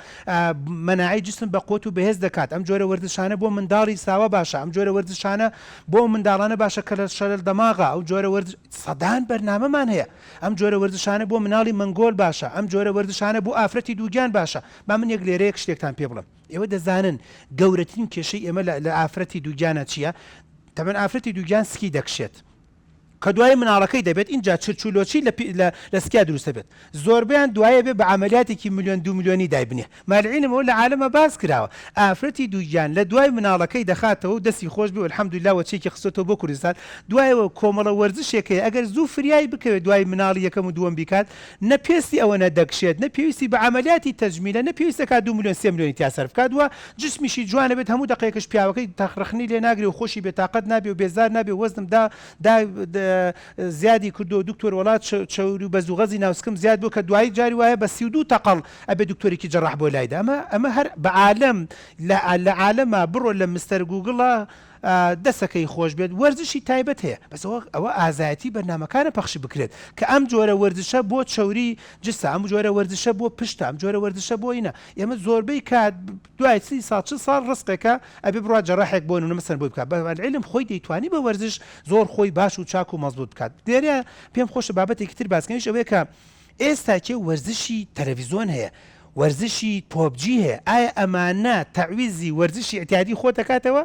مەناعەی جسم بە قوت و بەهێز دەکات، ئەم جۆرە وەرزشانە بۆ منداڵی ساوا باشە، ئەم جۆرە وەرزشانە بۆ ئەو منداڵانە باشە کە لە شەلەل دەماغە، ئەو جۆرە وەرزش سەدان بەرنامەمان هەیە، ئەم جۆرە وەرزشانە بۆ مناڵی مەنگۆل باشە، ئەم جۆرە وەرزشانە بۆ ئافرەتی دووگیان باشە، با من یەک لێرە یەک شتێکتان پێ بڵێم، ئێوە دەزانن گەورەترین کێشەی ئێمە لە لە ئافرەتی دووگیانە چییە؟ تەبعەن ئافرەتی دووگیان سکی دەکشێت. کە دوایی مناڵەکەی دەبێت ئینجا چرچ و لۆچی لە لە لە سکیا دروست دەبێت زۆربەیان دوایە بێ بە عەمەلیاتێکی ملیۆن دوو ملیۆنی دایبنێ مالعیلم ئەوە لە عالەما باس کراوە ئافرەتی دووگیان لە دوای مناڵەکەی دەخاتەوە و دەستی خۆش بێ الحمدللە وەچەیەکی خستۆتەوە بۆ کوردستان دوایەوە کۆمەڵە وەرزشێک هەیە ئەگەر زوو فریای بکەوێت دوای مناڵی یەکەم و دووەم بیکات نە پێستی ئەوەنە دەکشێت نە پێویستی بە عەمەلیاتی تەجمیلە نە پێویست دەکات دوو ملیۆن سێ ملیۆنی تیا سەرف بکات وە جسمیشی جوانە بێت هەموو دەقەیەکش پیاوەکەی تەخ ڕەخنەی لێ ناگرێ و خۆشی بێتاقەت نابێ و بێزار نابێ و وەزنم دا دا زیادی کردووە دکتۆر وەڵا چەوری و بەزوغەزی ناوسکم زیاد بووە کە دوایی جاری وایە بە 32 تەقەڵ ئەبێ دکتۆرێکی جەڕاح بۆ لایدا ئەمە ئەمە هەر بە عالەم لە لە عالەما بڕۆ لە مستەر گوگڵە دەسەکەی خۆش بێت وەرزشی تایبەت هەیە بەس ئەوە ئەوە ئازایەتی بەرنامەکانە پەخش بکرێت کە ئەم جۆرە وەرزشە بۆ چەوری جسە ئەم جۆرە وەرزشە بۆ پشتە ئەم جۆرە وەرزشە بۆ ئینە ئێمە زۆربەی کات دوای سی ساڵ چل ساڵ ڕسقێکە ئەبێ بڕوا جەڕاحێک بۆ نمونە مەسەن بۆی بکات بە العلم خۆی دەیتوانی بە وەرزش زۆر خۆی باش و چاک و مەزبوت بکات لێرە پێم خۆشە بابەتێکی تر باس کەم ئەویش ئەوەیە کە ئێستا کێ وەرزشی تەلەفیزۆن هەیە وەرزشی پۆبجی هەیە ئایا ئەمانە تەعویزی وەرزشی ئیعتیادی خۆت دەکاتەوە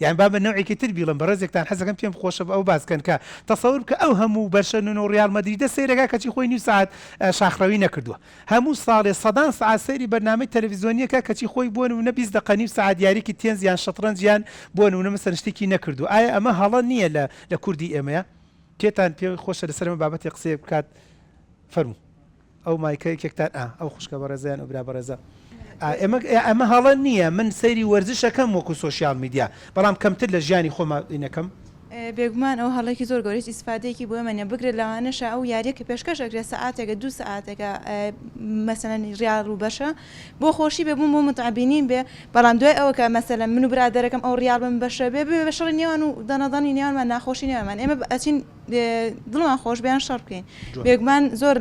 یان با بە نەوعێکی تر بیڵێم بەڕێزێکتان حەزەکەم پێم خۆشە ئەو باس کەن کە تەسەور بکە ئەو هەموو بەرشەلۆنە و ڕیال مەدریدە سەیرەکا کەچی خۆی نیو سەعات شاخڕەوی نەکردووە هەموو ساڵێ سەدان سەعات سەیری بەرنامەی تەلەفیزۆنیەکە کەچی خۆی بۆ نمونە 20 دەقە نیو سەعات یاریکی تێنز یان شەتڕەنج یان بۆ نمونە مەسەن شتێکی نەکردووە ئایا ئەمە هەڵە نییە لە لە کوردی ئێمەیە کێتان پێ خۆشە لەسەر ئەمە بابەتێ قسەیەک بکات فەرموو. ئەو مایکە یەکێکتان ئا ئەو خوشکە بەڕێزە یان ئەو برا بەڕێزە ئا ئێمە ئەمە هەڵە نییە من سەیری وەرزشەکەم وەکو سۆشیال میدیا بەڵام کەمتر لە ژیانی خۆما ئینەکەم. بێگومان ئەوە هەڵەیەکی زۆر گەورەیە هیچ ئیسفادەیەکی بۆ ئێمە نیە بگرە لەوانەشە ئەو یاریە کە پێشکەش ئەکرێت سەعاتێکە دوو سەعاتێکە مەسەلەن ڕیاڵ و بەشە بۆ خۆشی بێ بوون بۆ متعە بینین بێ بەڵام دوای ئەوە کە مەسەلەن من و برادەرەکەم ئەو ڕیاڵ بە من بەشە بێ ببێ بە شەڕی نێوان و دەنەدەنی نێوانمان ناخۆشی نێوانمان ئێمە ئەچین دڵمان خۆش بێ یان شەڕ بکەین بێگومان زۆر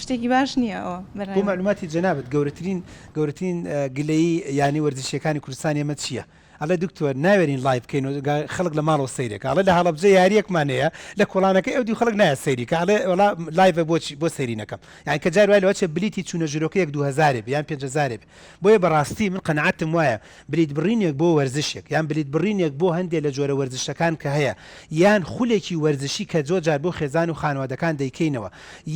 شتێکی باش نییە ئەوە بۆ معلوماتی جەنابت گەورەترین گەورەترین گلەیی یانەی وەرزشیەکانی کوردستان ئێمە چییە؟ ئەڵێ دکتۆر ناوێرین live بکەین و خەڵک لە ماڵەوە سەیرێکە ئەڵێ لە هەڵەبجە یاریەکمان هەیە لە کۆڵانەکەی ئەو دیو خەڵک نایە سەیری کە ئەڵێ وەڵا live ە بۆچی بۆ سەیری نەکەم یان کە جار وای لەوە چێ بلیتی چوونە ژوورەکە یەک دوو هەزارێ بێ یان پێنج هەزارێ بێ بۆیە بەڕاستی من قەناعەتم وایە بلیت بڕینێک بۆ وەرزشێک یان بلیت بڕینێک بۆ هەندێ لە جۆرە وەرزشەکان کە هەیە یان خولێکی وەرزشی کە زۆر جار بۆ خێزان و خانەوادەکان دەیکەینەوە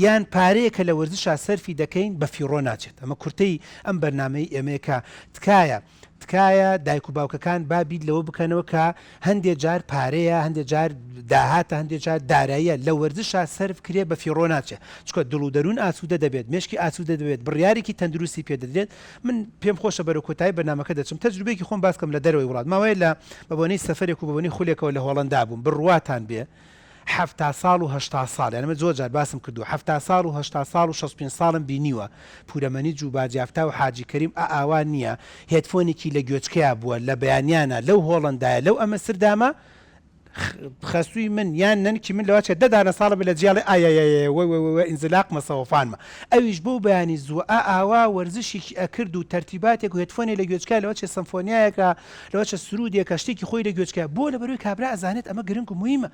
یان پارەیەک کە لە وەرزشا سەرفی دەکەین بە فیڕۆ ناچێت ئەمە کورتەی ئەم بەرنامەی ئێمەیە کە تکایە تکایە دایک و باوکەکان با بیر لەوە بکەنەوە کە هەندێ جار پارەیە هەندێ جار داهاتە هەندێ جار داراییە لە وەرزشا سەرف کرێ بە فیڕۆ ناچێ چونکە دڵ و دەروون ئاسوودە دەبێت مێشکی ئاسوودە دەبێت بڕیارێکی تەندروستی پێ دەدرێت من پێم خۆشە بەرەو کۆتایی بەرنامەکە دەچم تەجروبەیەکی خۆم باس کەم لە دەرەوەی وڵات ماوەیە لە بە بۆنەی سەفەرێک و بە بۆنەی خولێکەوە لە هۆڵەندا بووم بڕواتان بێ حەفتا ساڵ و هەشتا ساڵ یان من زۆر جار باسم کردووە حەفتا ساڵ و هەشتا ساڵ و شەست و پێنج ساڵم بینیوە پورەمەنیج و باجیافتا و حاجی کەریم ئا ئاوا نییە headphone ێکی لە گوێچکەیا بووە لە بەیانیانا لەو هۆڵەندایە لەو ئەمەسردامە خەسووی من یان نەنکی من لەوە چێ دە دانە ساڵە بێ لە جیاڵێ ئایایایای وەی وەی وەی ئینزلاقمە سەوەفانمە ئەویش بەو بەیانی زووە ئا ئاوا وەرزشێکی ئەکرد و تەرتیباتێک و headphone ێ لە گوێچکە لەوە چێ سەمفۆنیایەکە لەوە چێ سروودێکە شتێکی خۆی لە گوێچکە بۆ لەبەرەوەی کابرا ئەزانێت ئەمە گرنگ و موهیمە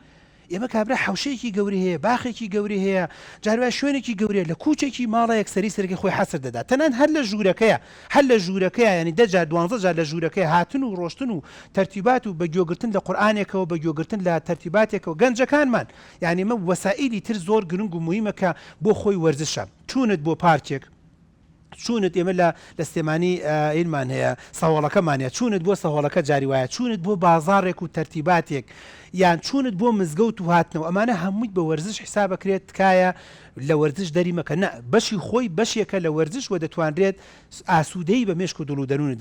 ئێمە کابرا حەوشەیەکی گەورەی هەیە، باخێکی گەورەی هەیە، جار وایە شوێنێکی گەورەیە، لە کوچێکی ماڵە یەکسەری سەرەکەی خۆی حەسر دەدا، تەنان هەر لە ژوورەکەیا، هەر لە ژوورەکەیا یانی دە جار دوانزە جار لە ژوورەکەیا هاتن و ڕۆشتن و تەرتیبات و بە گوێگرتن لە قورئانێکەوە، بە گوێگرتن لە تەرتیباتێکەوە، گەنجەکانمان یانی ئەمە وەسائیلی تر زۆر گرنگ و موهیمە کە بۆ خۆی وەرزشە، چوونت بۆ پارکێک، چوونت ئێمە لە لە سلێمانی ئینمان هەیە سەهۆڵەکەمان هەیە چوونت بۆ سەهۆڵەکە جاری وایە چوونت بۆ بازاڕێک و تەرتیباتێک یان چوونت بۆ مزگەوت و هاتنەوە ئەمانە هەمووی بە وەرزش حساب ئەکرێت تکایە لە وەرزش دەری مەکە نا بەشی خۆی بەشێکە لە وەرزش وە دەتوانرێت ئاسوودەیی بە مێشک و دڵ و دەروونت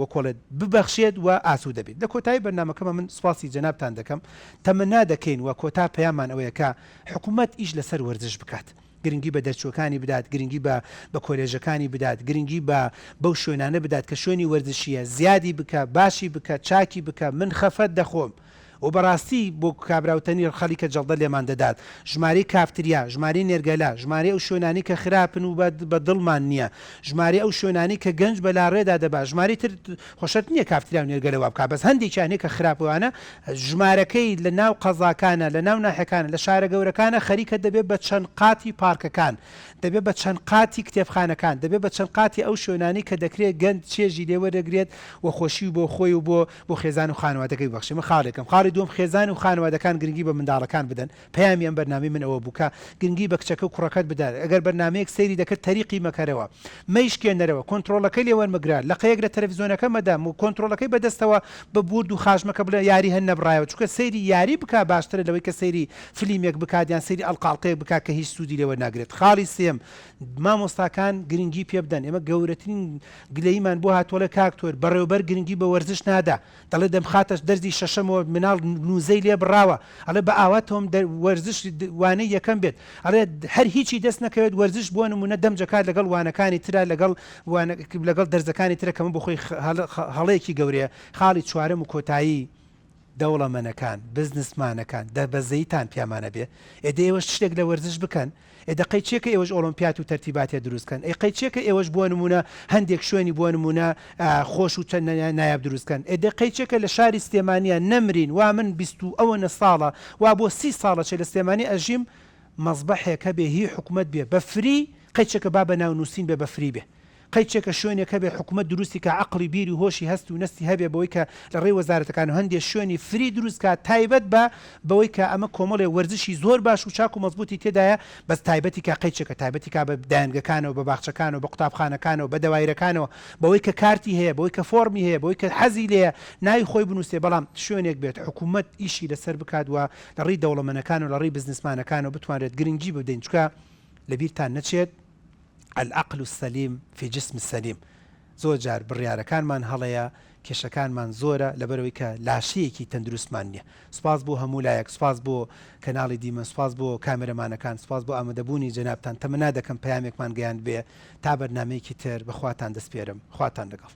وەکۆڵێت ببەخشێت و ئاسوودە بیت لە کۆتایی بەرنامەکەمە من سوپاسی جەنابتان دەکەم تەمەنا دەکەین و کۆتا پەیاممان ئەوەیە کە حکوومەت ئیش لەسەر وەرزش بکات گرنگی بە دەرچووەکانی بدات، گرنگی بە بە کۆلێژەکانی بدات، گرنگی بە بەو شوێنانە بدات کە شوێنی وەرزشییە، زیادی بکە، باشی بکە، چاکی بکە، من خەفەت دەخۆم و بەڕاستی بۆ کابرا وتەنی خەڵیکە جەڵدە لێمان دەدات، ژمارەی کافتریا، ژمارەی نێرگەلە، ژمارەی ئەو شوێنانەی کە خراپن و بە بە دڵمان نییە، ژمارەی ئەو شوێنانەی کە گەنج بە لاڕێدا دەبا، ژمارەی تر خۆ شەرت نییە کافتریا و نێرگەلە وا بکا، بەس هەندێکیان هەیە کە خراپ وانە، ژمارەکەی لە ناو قەزاکانە، لە ناو ناحیەکانە، لە شارە گەورەکانە خەریکە دەبێ بە چەند قاتی پارکەکان، دەبێ بە چەند قاتی کتێبخانەکان، دەبێ بە چەند قاتی ئەو شوێنانەی کە دەکرێ گەنج چێژی لێ وەرەگرێت و خۆشی بۆ خۆی و بۆ بۆ خێزان و خانەوادەکەی ببەخشێ. من خاڵێکم. خاڵی. خاڵی دووەم خێزان و خانەوادەکان گرنگی بە منداڵەکان بدەن. پەیامی ئەم بەرنامەی من ئەوە بوو کە گرنگی بە کچەکە و کوڕەکەت بدە، ئەگەر بەرنامەیەک سەیری دەکرد تەریقی مەکەرەوە، مەیشکێنەرەوە، کۆنترۆڵەکەی لێ وەرمەگرە، لەقەیەک لە تەلەفزیۆنەکە مەدە، کۆنترۆڵەکەی بەدەستەوە بە بورد و خاش مەکە بڵێ یاری هەر نەبڕایەوە، چونکە سەیری یاری بکا باشترە لەوەی کە سەیری فلیمێک بکات یان سەیری ئەڵقە ئەڵقەیەک بکات کە هیچ سوودی لێ وەرناگرێت. خاڵی سێیەم، مامۆستاکان گرنگی پێ بدەن، ئێمە گەورەترین گلەییمان بۆ هاتووە ئەڵێ کاک تۆر بەڕێوەبەر گرنگی بە وەرزش نادا، دەڵێ دەمخاتە دەرزی شەشەمەوە مناڵ نوزەی لێ بڕاوە ئەڵێ بە ئاواتەوەم وەرزش وانەی یەکەم بێت ئەڵێ هەر هیچی دەست نەکەوێت وەرزش بۆ نمونە دەم جەکات لەگەڵ وانەکانی ترا لەگەڵ لەگەڵ دەرزەکانی ترە کەمە بۆ خۆی هەڵەیەکی گەورەیە خاڵی چوارەم و کۆتایی دەوڵەمەنەکان بزنسمانەکان دە بەزەیتان پیامانە بێ ئێ دە ئێوەش شتێک لە وەرزش بکەن ئێ دە قەی چێکە ئێوەش ئۆڵۆمپیات و تەرتیباتێ دروست کەن؟ ئەی قەی چێکە ئێوەش بۆ نموونە هەندێک شوێنی بۆ نموونە خۆش و چەند نایاب دروست کەن؟ ئێ دە قەی چێکە لە شاری سلێمانییە نەمرین وا من 20 و ئەوەنە ساڵە وا بۆ سی ساڵە چێ لە سلێمانی ئەژیم مەزبەحێک هەبێ هی حکومەت بێ بە free قەی چێکە با بە ناو نووسین بێ بە free بێ قەیچێکە شوێنێک هەبێ حکومەت دروستی کا عەقڵی بیری هۆشی هەست و نەستی هەبێ بەوەی کە لە ڕێی وەزارەتەکان و هەندێ شوێنی free دروست کا تایبەت بە بەوەی کە ئەمە کۆمەڵێ وەرزشی زۆر باش و چاک و مەزبوتی تێدایە بەس تایبەتی کا قەیچێکە تایبەتی کا بە دایەنگەکانەوە بە باخچەکانەوە بە قوتابخانەکانەوە بە دەوایرەکانەوە بەوەی کە کارتی هەیە بەوەی کە فۆڕمی هەیە بەوەی کە حەزی لێیە ناوی خۆی بنوسێ بەڵام شوێنێک بێت حکومەت ئیشی لەسەر بکات و لە ڕێی دەوڵەمەنەکان و لە ڕێی بزنسمانەکانەوە بتوانرێت گرنگی بدەین چونکە لەبیرتان نەچێت العقل السلیم فی جسم سلیم زۆر جار بڕیارەکانمان هەڵەیە کێشەکانمان زۆرە لەبەرئەوەی کە لاشەیەکی تەندروستمان نیە سوپاس بۆ هەموو لایەک سوپاس بۆ کەناڵی دیمەن سوپاس بۆ کامێرەمانەکان سوپاس بۆ ئامادەبوونی جەنابتان تەمەنا دەکەم پەیامێکمان گەیاندبێ تا بەرنامەیەکی تر بە خواتان دەسپێرم خواتان لەگەڵ.